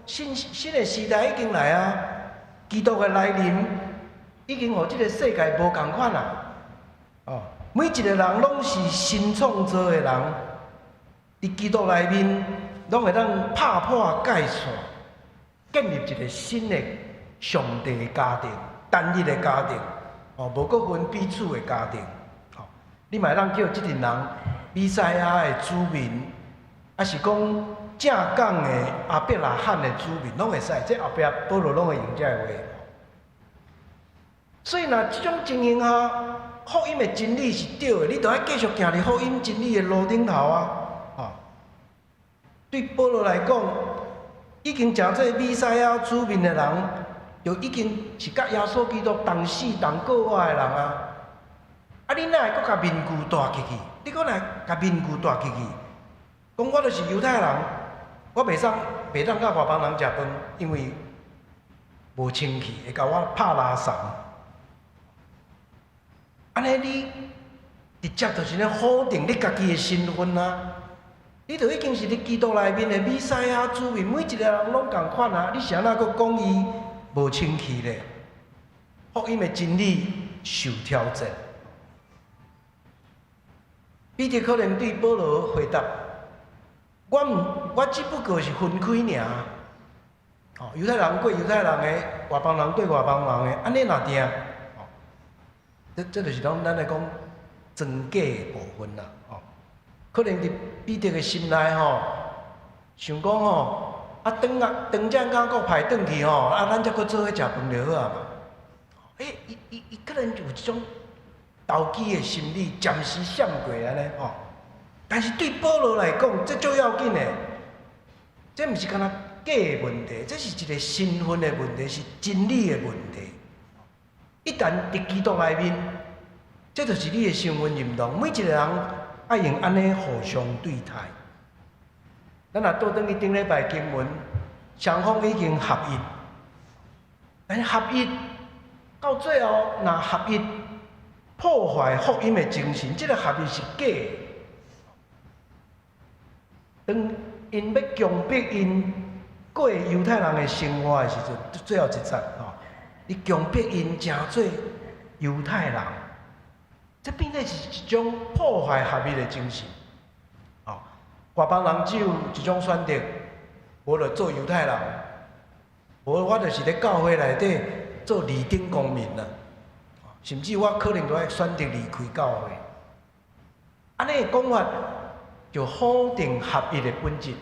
新新的時代已經來啊，基督的來臨已經予這个世界無仝款啊，哦，每一個人攏是新創造的人，佇基督內面，攏會當拍破界線，建立一個新的上帝的家庭，單一的家庭，哦，無閣分彼此的家庭，吼，你嘛會當叫這陣人彌賽亞的子民，抑是講正港的亞伯拉罕的子民，攏會使。這後壁保羅攏會用這个話。所以若這種情形下，福音的真理是對的，你著愛繼續行佇福音真理的路頂頭啊！吼，對保羅來講，已經成做彌賽亞子民的人，就已經是佮耶穌基督同死同過活的人啊！啊，你哪會閣共面具戴起去？你閣來共面具戴起去？講我就是猶太人，我袂當佮外邦人食飯，因為無清氣，會共我拍拉毿。按呢，你直接就是咧否定你家己的身份啊！你就已經是佇基督內面的彌賽亞子民，每一個人攏仝款啊！你是按怎閣講伊無清氣咧？福音的真理受挑戰。彼得可能對保羅回答：我毋，我只不過是分開爾。哦，猶太人過猶太人的，外邦人對外邦人的，按呢若定。這就是講咱來講裝假的部分啦，吼。可能佇彼得的心內吼，想講吼，啊，轉啊，轉正剛閣派轉去吼，啊，咱才閣做伙食飯就好啊嘛。欸，伊可能有這種投機的心理，暫時閃過按呢吼。但是對保羅來講，這足要緊的，這毋是干焦假的問題，這是一個身份的問題，是真理的問題。一旦佇基督內面，這就是你的身份認同。每一個人愛用按呢互相對待。咱若倒轉去頂禮拜經文，雙方已經合一，但是合一到最後，若合一破壞福音的精神，這個合一是假的。當𪜶欲強迫𪜶過猶太人的生活的時陣，最後一節吼，伊強迫𪜶成做猶太人，這變做是一種破壞合一的精神。哦，外邦人只有一種選擇，無就做猶太人，無我就是咧教會內底做二等公民啦。甚至我可能都愛選擇離開教會。按呢的講法就否定合一的本質。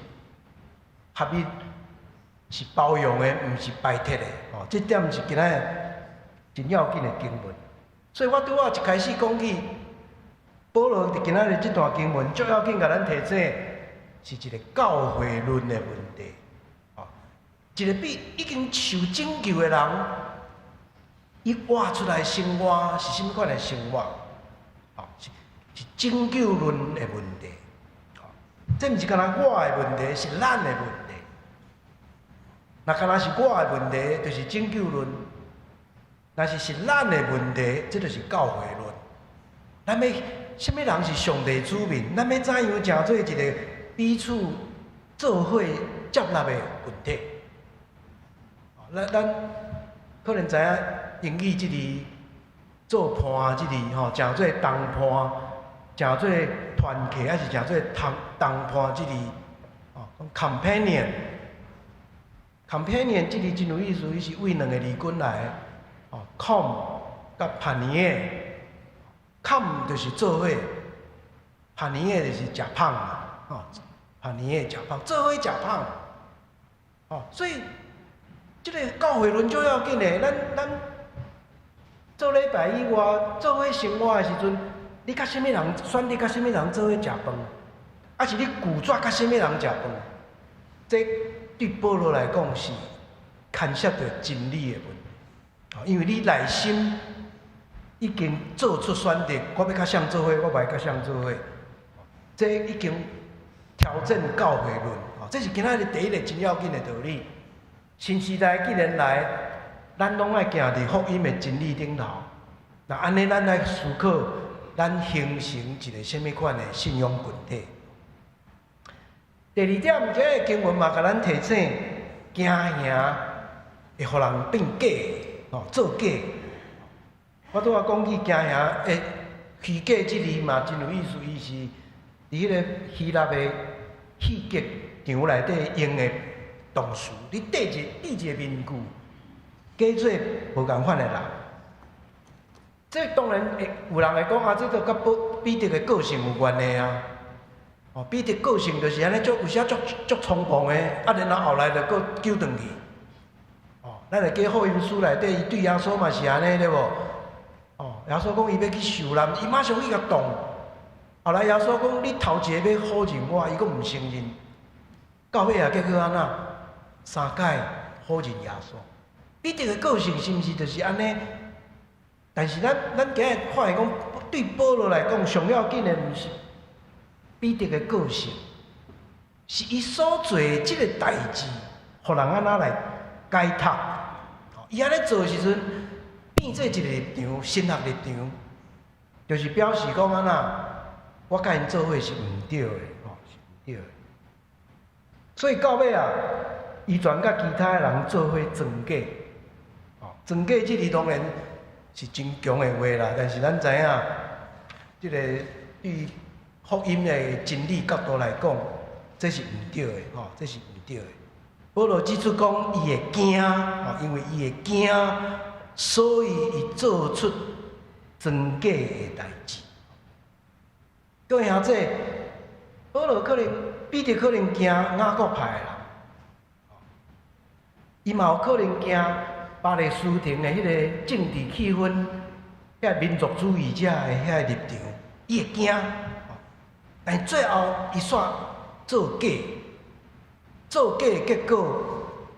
合一是包容的，毋是排斥的。哦，這點是今仔真要緊的經文。所以我拄仔一開始講起，保羅佇今仔日這段經文，最要緊共咱提醒，是一個教會論的問題。哦，一個比已經受拯救的人，伊活出來生活是啥物款的生活？哦，是拯救論的問題。哦，這毋是干焦我的問題，是咱的問題。若干焦是我的問題，就是拯救論；若是咱的問題，這就是教會論。咱欲啥物人是上帝子民？咱欲怎樣成做一個彼此做伙接納的群體？咱可能知影英語這字做伴這字吼，成做同伴，成做團契，抑是成做同伴這字哦，companion。companion 這字真有意思，伊是對兩個字根來的，哦，com 佮 panier，com 就是做伙，panier 就是食芳嘛，吼，panier 食芳，做伙食芳，哦，所以這個教會論最要緊的，咱做禮拜以外做伙生活的時陣，你佮啥物人選擇佮啥物人做伙食飯？抑是你拒絕佮啥物人食飯？這對保羅來講是牽涉著真理的問題。因為你內心已經做出選擇，我欲佮誰做伙，我無愛佮誰做伙。這已經挑戰教會論，這是今仔日第一個真要緊的道理。新時代既然來，咱攏愛行佇福音的真理頂頭。那按呢，咱來思考，咱形成一個啥物款的信仰群體。第二點，這个經文嘛，共咱提醒，驚嚇會予人變假，哦，做假。我拄仔講起驚嚇，會虛假這字嘛，真有意思，伊是佇彼个希臘的戲劇場內底用的動詞，你戴一個面具，假做無仝款的人。這當然會有人會講啊，這都佮彼得的個性有關係啊。哦，彼得個性就是按呢，足有時足足衝動的，啊，然後後來就閣糾轉去。哦，咱會記福音書內底，伊對耶穌嘛是按呢，對無？哦，耶穌講伊欲去受難，伊馬上去共擋。後來耶穌講：你頭一个欲否認我，伊閣毋承認。到尾啊，結果按怎？三擺否認耶穌。彼得的個性是毋是就是按呢？但是咱今日發現講，對保羅來講，上要緊的毋是彼得的個性，是伊所做的這個代誌，予人按怎來解讀。伊按呢做的時陣，變做一個立場，神學立場，就是表示講按怎，我佮𪜶做伙是毋對的，吼，是毋對的。所以到尾啊，伊全佮其他的人做伙裝假，哦，裝假這字當然是真強的話啦，但是咱知影，這個對福音的真理角度來講，這是毋對的，吼，這是毋對的。保羅指出講，伊會驚，吼，因為伊會驚，所以伊做出裝假的代誌。各位兄弟，保羅可能彼得可能驚雅各派的人，伊嘛有可能驚巴勒斯坦的彼个政治氣氛，遐民族主義者的遐立場，伊會驚。但最後伊煞做假，做假的結果，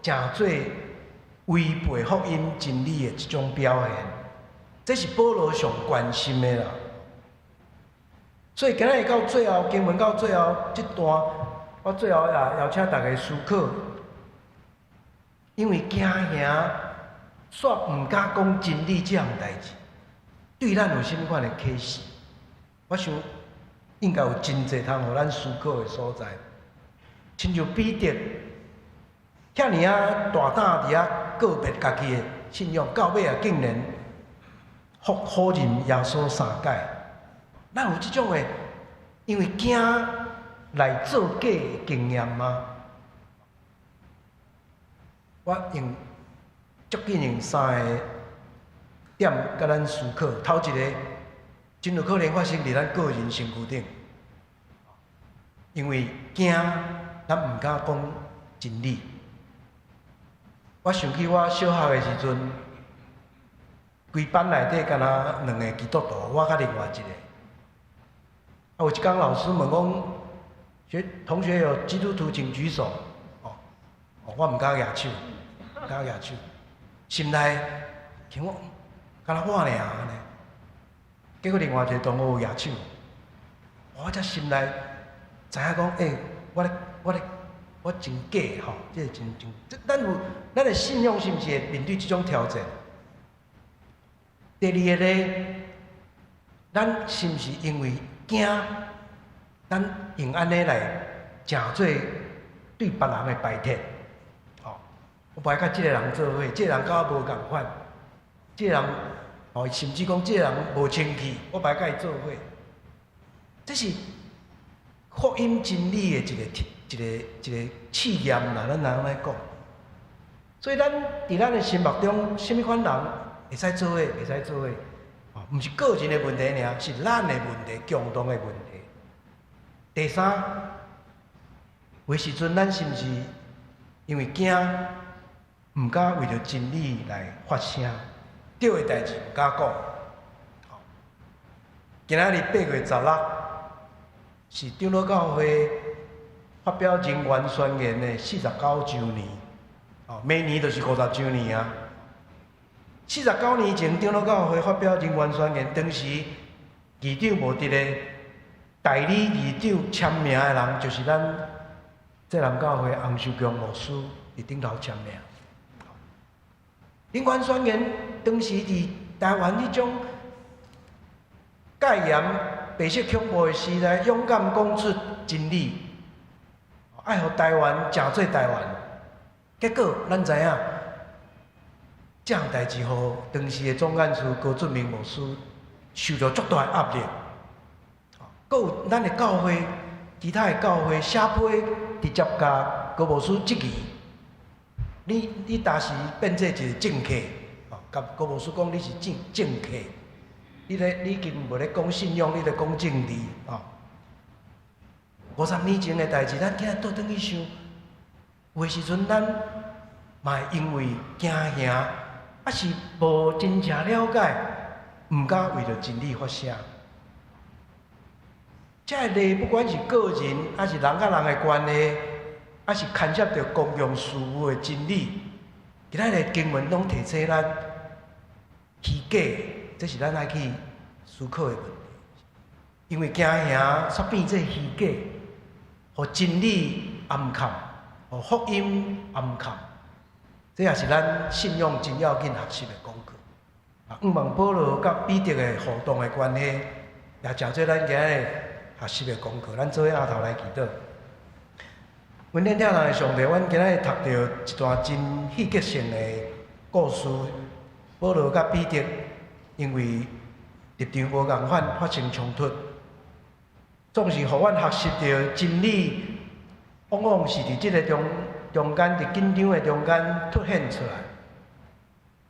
成做違背福音真理的一種表現。這是保羅上關心的啦。所以今仔日到最後，經文到最後這段，我最後也邀請大家思考，因為驚嚇，煞毋敢講真理這項代誌，對咱有啥物款的啟示？我想應該有真濟通予咱思考的所在。親像彼得，遐爾仔大膽佇遐告別家己的信仰，到尾啊竟然否認耶穌三擺。咱有這種的，因為驚來做假的經驗嗎？我用足緊用三個點共咱思考。頭一個，真有可能發生佇咱個人身軀頂，因為驚，咱毋敢講真理。我想起我小學的時陣，規班內底敢若兩个基督徒，我佮另外一個。啊，有一工老師問講，同學有基督徒請舉手。哦，我毋敢舉手，毋敢舉手。心內想講，敢若我爾按呢。結果另外一個同學有舉手，我才心內知影講，欸，我咧，我真假吼，這個真真，咱有咱的信仰是毋是會面對這種挑戰？第二个咧，咱是毋是因為驚，咱用按呢來成做對別人的排斥？吼，我無愛佮這個人做伙，這個人佮我無仝款，這個人哦，甚至講這個人無清氣，我無愛佮伊做伙。這是福音真理的一個試驗啦，咱按呢講。所以咱佇咱的心目中，啥物款人會使做伙，袂使做伙？哦，毋是個人的問題爾，是咱的問題，共同的問題。第三，有時陣咱是毋是因為驚，毋敢為著真理來發聲，對的代誌毋敢講。今仔日8月16，是長老教會發表人權宣言的49週年，哦，每年就是50週年啊。49年前，長老教會發表人權宣言，當時議長無佇咧，代理議長簽名的人就是咱濟南教會洪秀強牧師佇頂頭簽名。人權宣言當時佇台灣彼種戒嚴、白色恐怖的時代，勇敢講出真理，愛予台灣誠做台灣。結果咱知影，這項代誌予當時的總幹事高俊明牧師受著足大的壓力。閣有咱的教會，其他的教會寫批直接共高牧師質疑，你當時變做一個政客，哦，共高牧師講你是政客，你已經無咧講信仰，你咧講政治，哦。50年前的代誌，咱今仔倒轉去想，有的時陣咱嘛會因為驚嚇，抑是無真正了解，毋敢為著真理發聲。這个例不管是個人，抑是人佮人的關係，抑是牽涉著公共事務的真理，今仔日經文攏提醒咱虛假，這是咱愛去思考的問題。因為驚嚇煞變做虛假，予真理掩蓋，予福音掩蓋，這也是咱信仰真要緊學習的功課。啊，向望保羅佮彼得的互動的關係，也誠做咱今仔日學習的功課。咱做伙阿頭來祈禱。阮天疼人的上帝，阮今仔日讀著一段真戲劇性的故事。保羅佮彼得因為立場無仝款發生衝突，總是予阮學習著真理，往往是佇這个中間，佇緊張的中間凸顯出來。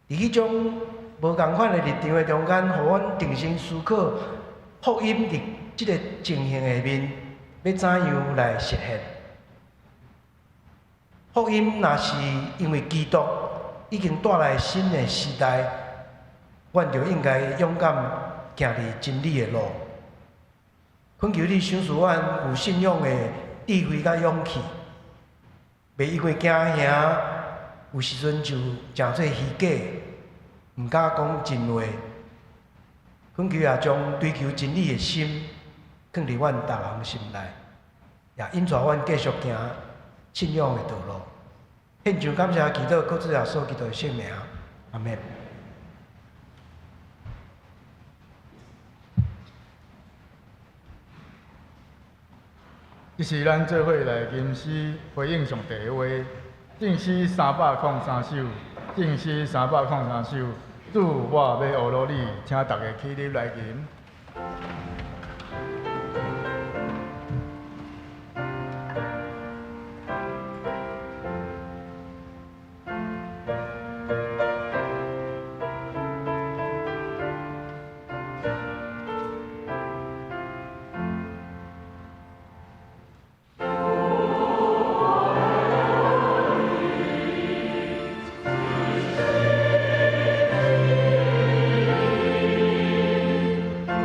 佇彼種無仝款的立場的中間，予阮定心思考福音佇這个情形下面，欲怎樣來實現？福音若是因為基督已經帶來新的時代，阮就應該勇敢行佇真理的路。懇求你賞賜阮有信仰的智慧佮勇氣，袂因為驚嚇，有時陣就誠做虛假，毋敢講真話。懇求也將追求真理的心放佇阮逐人心內，也引帶阮繼續行信仰的道路。獻上感謝祈禱，靠主耶穌基督的聖名，阿們。這是咱做伙來吟詩回應上帝的話，聖詩303首，聖詩303首，主，我欲學你，請大家起立來吟。主，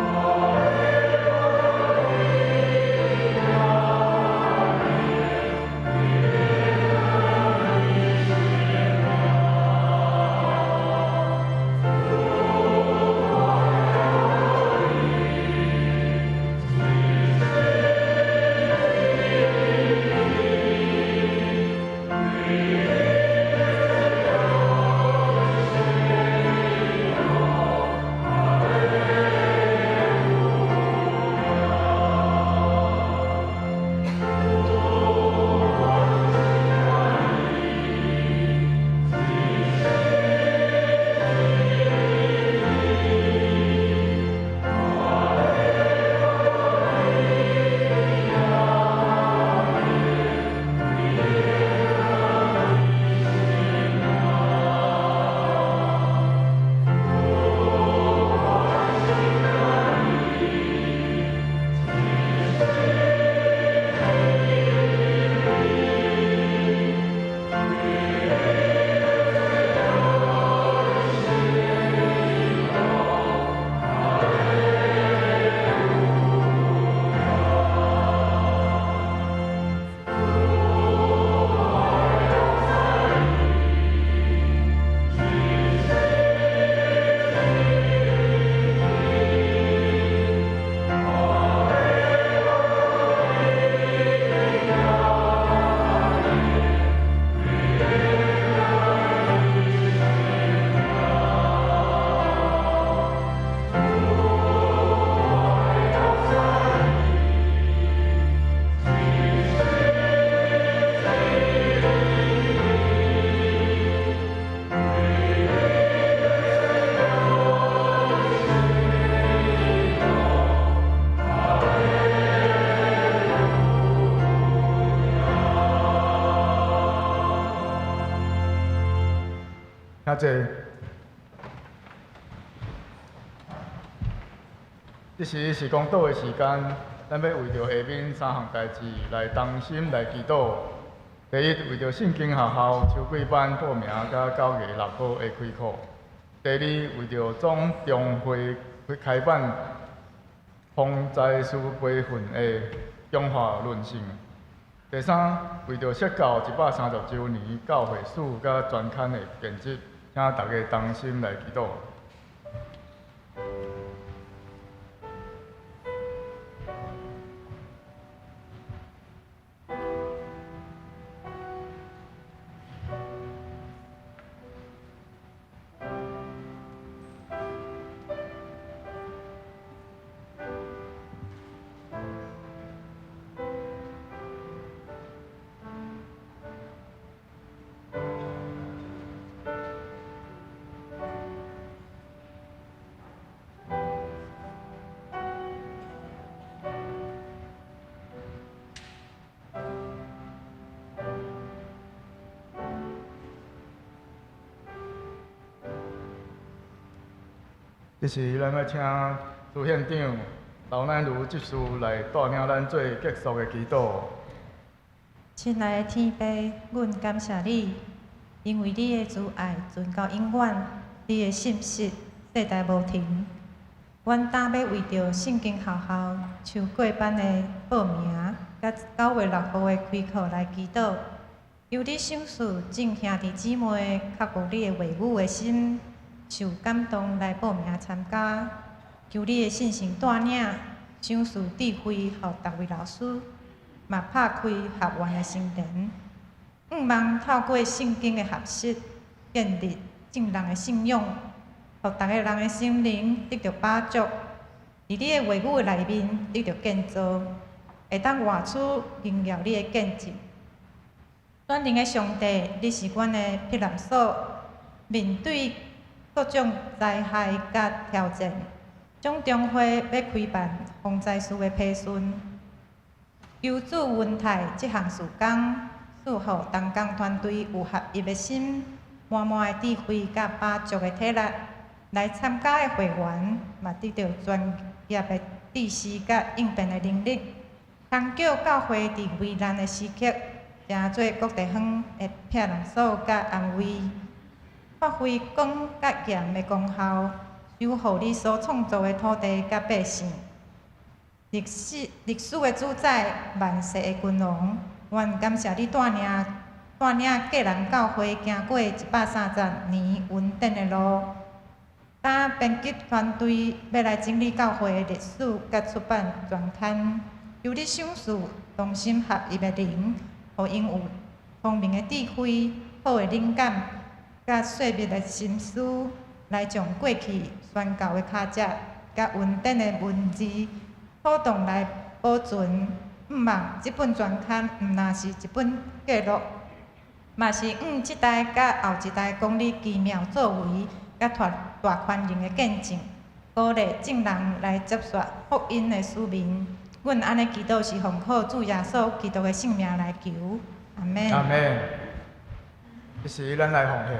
我請坐。這時是講道的時間，咱欲為著下面三項代誌來同心來祈禱。第一，為著聖經學校秋季班報名佮9月6號的開課。第二，為著總中會開辦防災師培訓的強化論述。第三，為著釋教130週年教會史佮專刊的編輯，請大家同心來祈禱。這時，咱欲請朱縣長劉乃如執事來帶領咱做結束的祈禱。親愛的天父，阮感謝你，因為你的慈愛存到永遠，你的信實世代無停。阮今欲為著聖經學校秋季班的報名，佮9月6號的開課來祈禱。求你賞賜眾兄弟姊妹較顧你的話語的心，受感動來報名參加。求你的聖神帶領，賞賜智慧予逐位老師，嘛拍開學員的心靈，向望透過聖經的學習，建立眾人的信仰，予逐个人的心靈得著飽足，佇你的話語內面得著建造，會當活出榮耀你的見證。全能的上帝，你是阮的避難所，面對各種災害佮挑戰，總中會欲開辦防災師的培訓，求主恩待這項事工，賜予同工團隊有合一的心、滿滿的智慧佮飽足的體力，來參加的會員嘛得著專業的知識佮應變的能力，通叫教會佇危難的時刻，成做各地方的避難所佮安慰，發揮光佮鹽的功效，守護你所創造的土地佮百姓。歷史歷史的主宰，萬世的君王，阮感謝你帶領帶領基南教會行過130年恩典的路。今編輯團隊欲來整理教會的歷史佮出版專刊，求你賞賜同心合一的靈，予𪜶有聰明的智慧、好的靈感，佮細密的心思，來將過去宣教的跤跡，佮恩典的文字，妥當來保存。向望這本專刊，毋但是一本記錄，嘛是向這代佮後一代講你奇妙作為，佮大大權能的見證，鼓勵眾人來接受福音的使命。阮按呢祈禱是奉靠主耶穌基督的聖名來求，阿們。阿們。這時，咱來奉獻。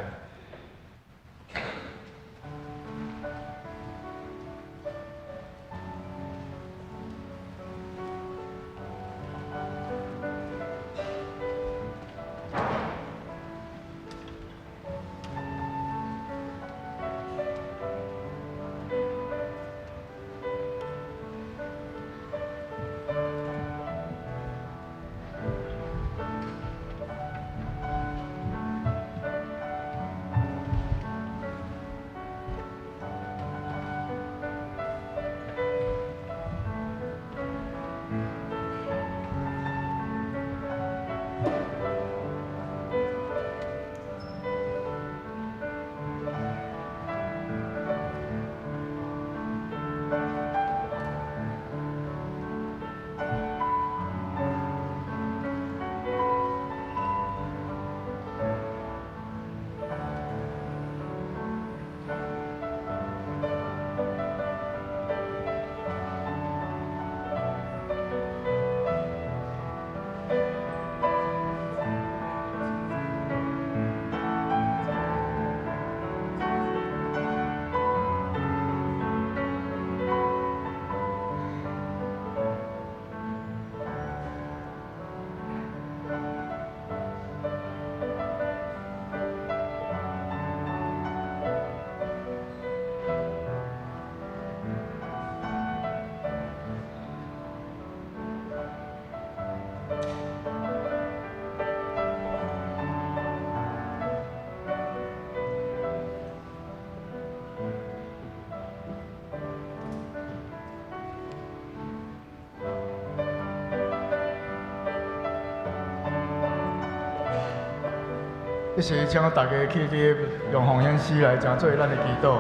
這時請大家起立，用奉獻詩來成做咱的祈禱。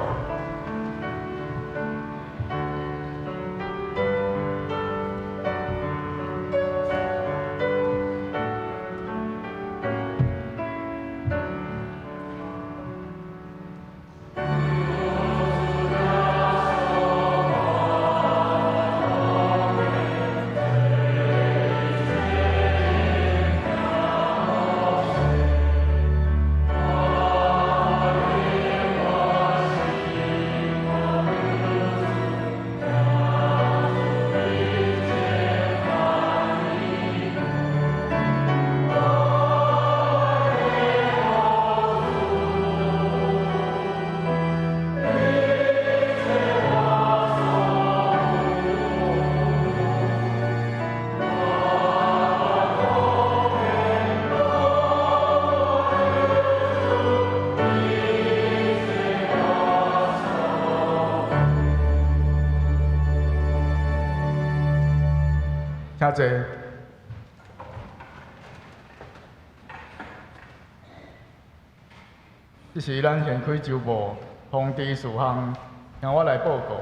請坐。這是咱現開週報通知事項，聽我來報告。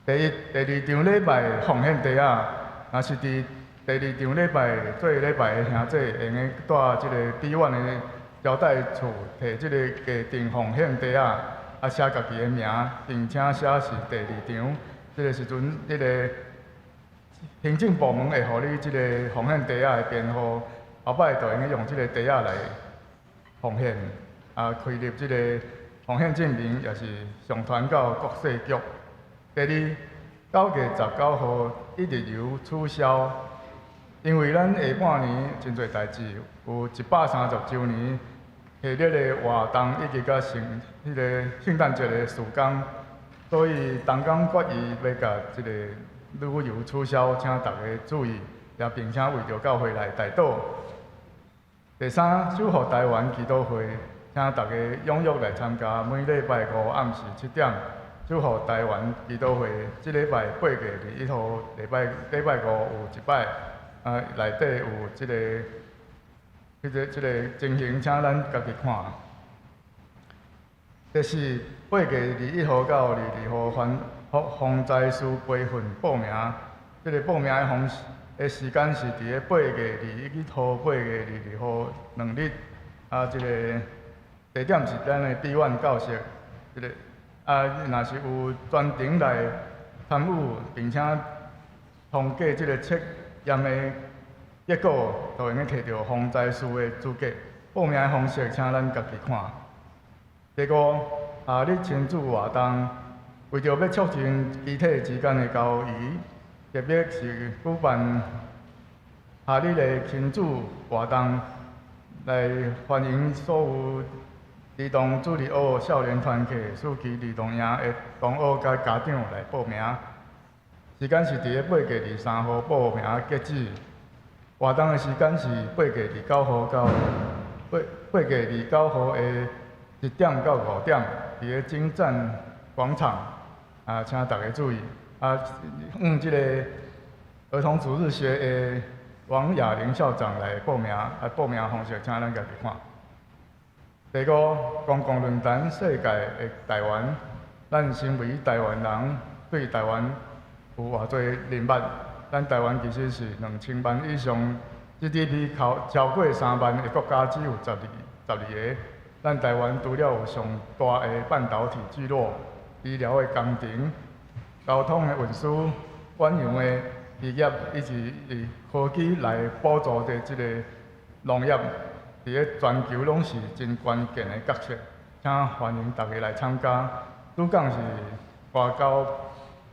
第一、第二場禮拜奉獻袋仔，若是佇第二場禮拜做禮拜的兄弟，會用得帶這个比阮的招待處提這个家庭奉獻袋仔，啊寫家己的名，並且寫是第二場。這个時陣，彼个行政部門會予你這个奉獻袋仔的編號，後擺就會用用這个袋仔來奉獻。啊，開立這个奉獻證明也是上傳到國稅局。第二，9月19號一日遊取消，因為咱下半年真濟代誌，有130週年系列的活動，以及佮聖彼个聖誕節的時間。所以，同工決議欲共這个旅遊取消，請大家注意，也並且為著教會來代禱。第三，守護台灣祈禱會，請大家踴躍來參加。每禮拜五暗時7點，守護台灣祈禱會。這禮拜8月21號，禮拜五有一擺，啊，內底有這个、彼个、這个情形，請咱家己看。第四，8月21號到22號，防災師培訓報名。這个報名的方式的時間是佇咧8月21號、8月22號兩日。啊，這个地點是咱的比苑教室。這个啊，若是有專程來參與，並且通過這个測驗的結果，就會用摕著防災師的資格。報名的方式，請咱家己看。第五，夏日親子活動，為著欲促進肢體之間的交誼，特別是舉辦夏日的親子活動，來歡迎所有兒童主日學、少年團契、暑期兒童營的同學佮家長來報名。時間是佇咧8月23號報名截止，活動的時間是8月29號到8月29號的1點到5點，佇咧金站廣場，啊，請大家注意。啊，用這个兒童主日學的王雅玲校長來報名，啊，報名方式請咱家己看。第五，公共論壇世界的台灣，咱身為台灣人，對台灣有偌濟認捌？咱台灣其實是2000萬以上 GDP 超過3萬的國家，只有十二个。咱台灣除了有上大的半導體聚落、醫療的工程、交通的運輸、遠洋的漁業，以及以科技來輔助的這個農業，佇咧全球攏是真關鍵的角色，請歡迎大家來參加。主講是外交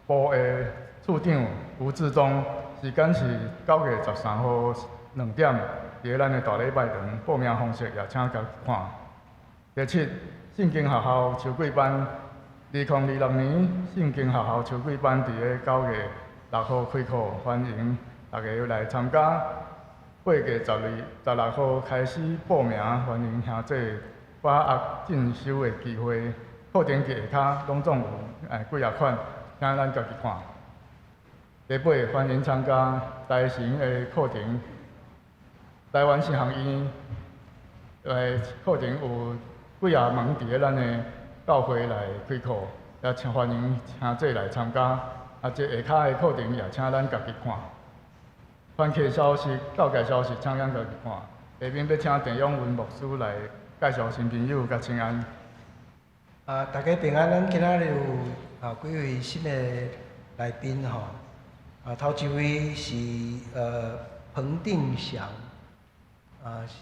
部的處長吳志忠，時間是9月13號2點，佇咧咱的大禮拜堂。報名方式也請家己看。第七，聖經學校秋季班，2026年聖經學校秋季班佇咧9月6號開課，歡迎大家來參加。8月12、16號開始報名，歡迎兄弟把握進修的機會。課程佇下跤攏總有幾仔款，請咱家己看。第八，歡迎參加台神的課程。台灣神學院的課程有幾仔門佇咧咱的教會來開課，也請歡迎兄弟來參加。啊，這下跤的課程也請咱家己看。番客消息、教界消息，請咱家己看。下面欲請鄭永文牧師來介紹新朋友佮請安。啊，大家平安。咱今仔日有幾位新的來賓吼。啊，頭一位是彭定祥，啊是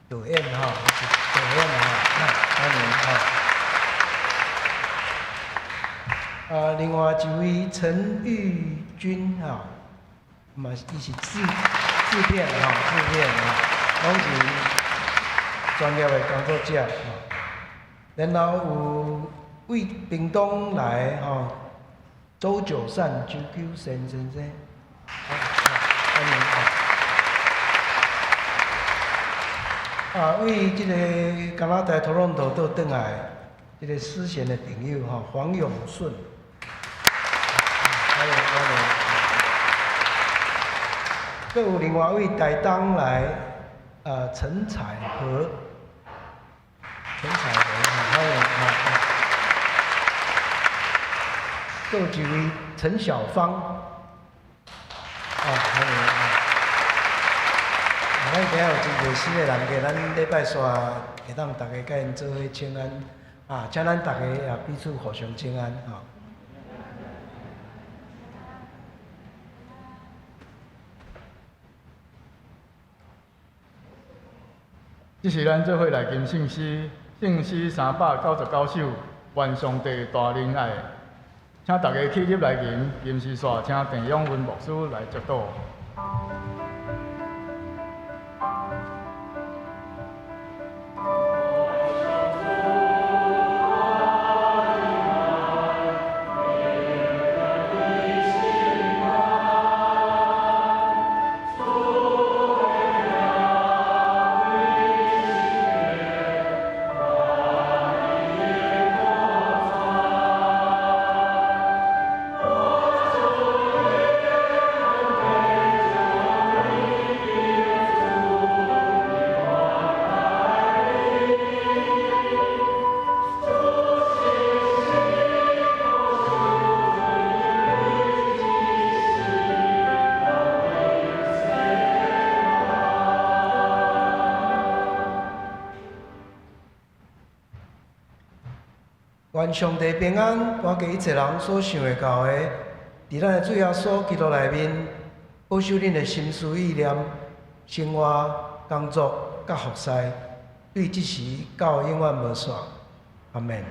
導演吼，是導演吼，歡迎吼。啊，另外一位陳玉君吼，嘛是伊是製片吼，製片吼，攏是專業的工作者吼。然後有為屏東來吼，周九善、周九善先生，歡迎吼。啊，為這個加拿大多倫多倒轉來，這個思賢的朋友吼，黃永順，歡迎歡迎。閣有另外一位台東來，陳彩和，陳彩和，歡迎啊！閣有一位陳小芳，啊，歡迎啊！咱今仔有真濟新的人客，咱禮拜煞會當逐家佮𪜶做伙請安，啊，請咱逐家也彼此互相請安，吼。這是咱做伙來吟聖詩，聖詩399首，願上帝大仁愛，請大家起立來吟，吟詩煞請鄭永文牧師來祝禱。願上帝平安，高過一切人所想會到的，佇咱的主耶穌基督內面，保守恁的心思意念、生活、工作佮服侍，對這時到永遠無煞。阿們。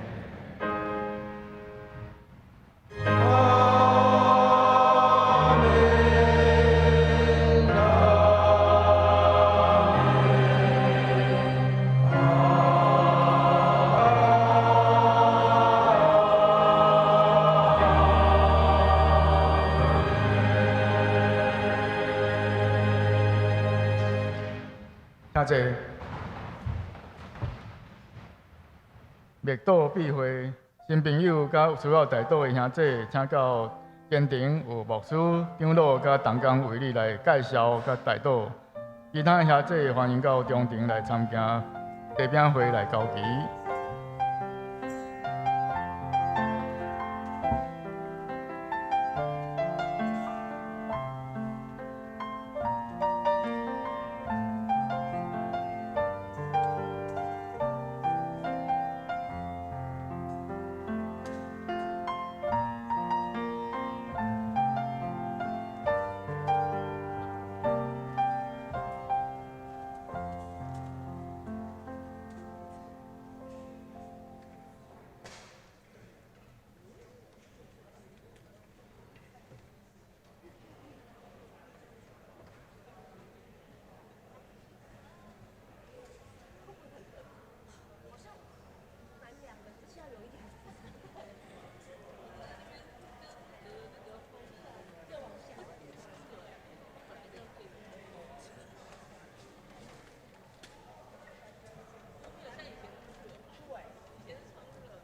請坐。默禱閉會，新朋友佮需要代禱的兄弟，請到前庭有牧師、長老佮同工為你來介紹佮代禱。其他兄弟歡迎到中庭來參加茶餅會來交旗。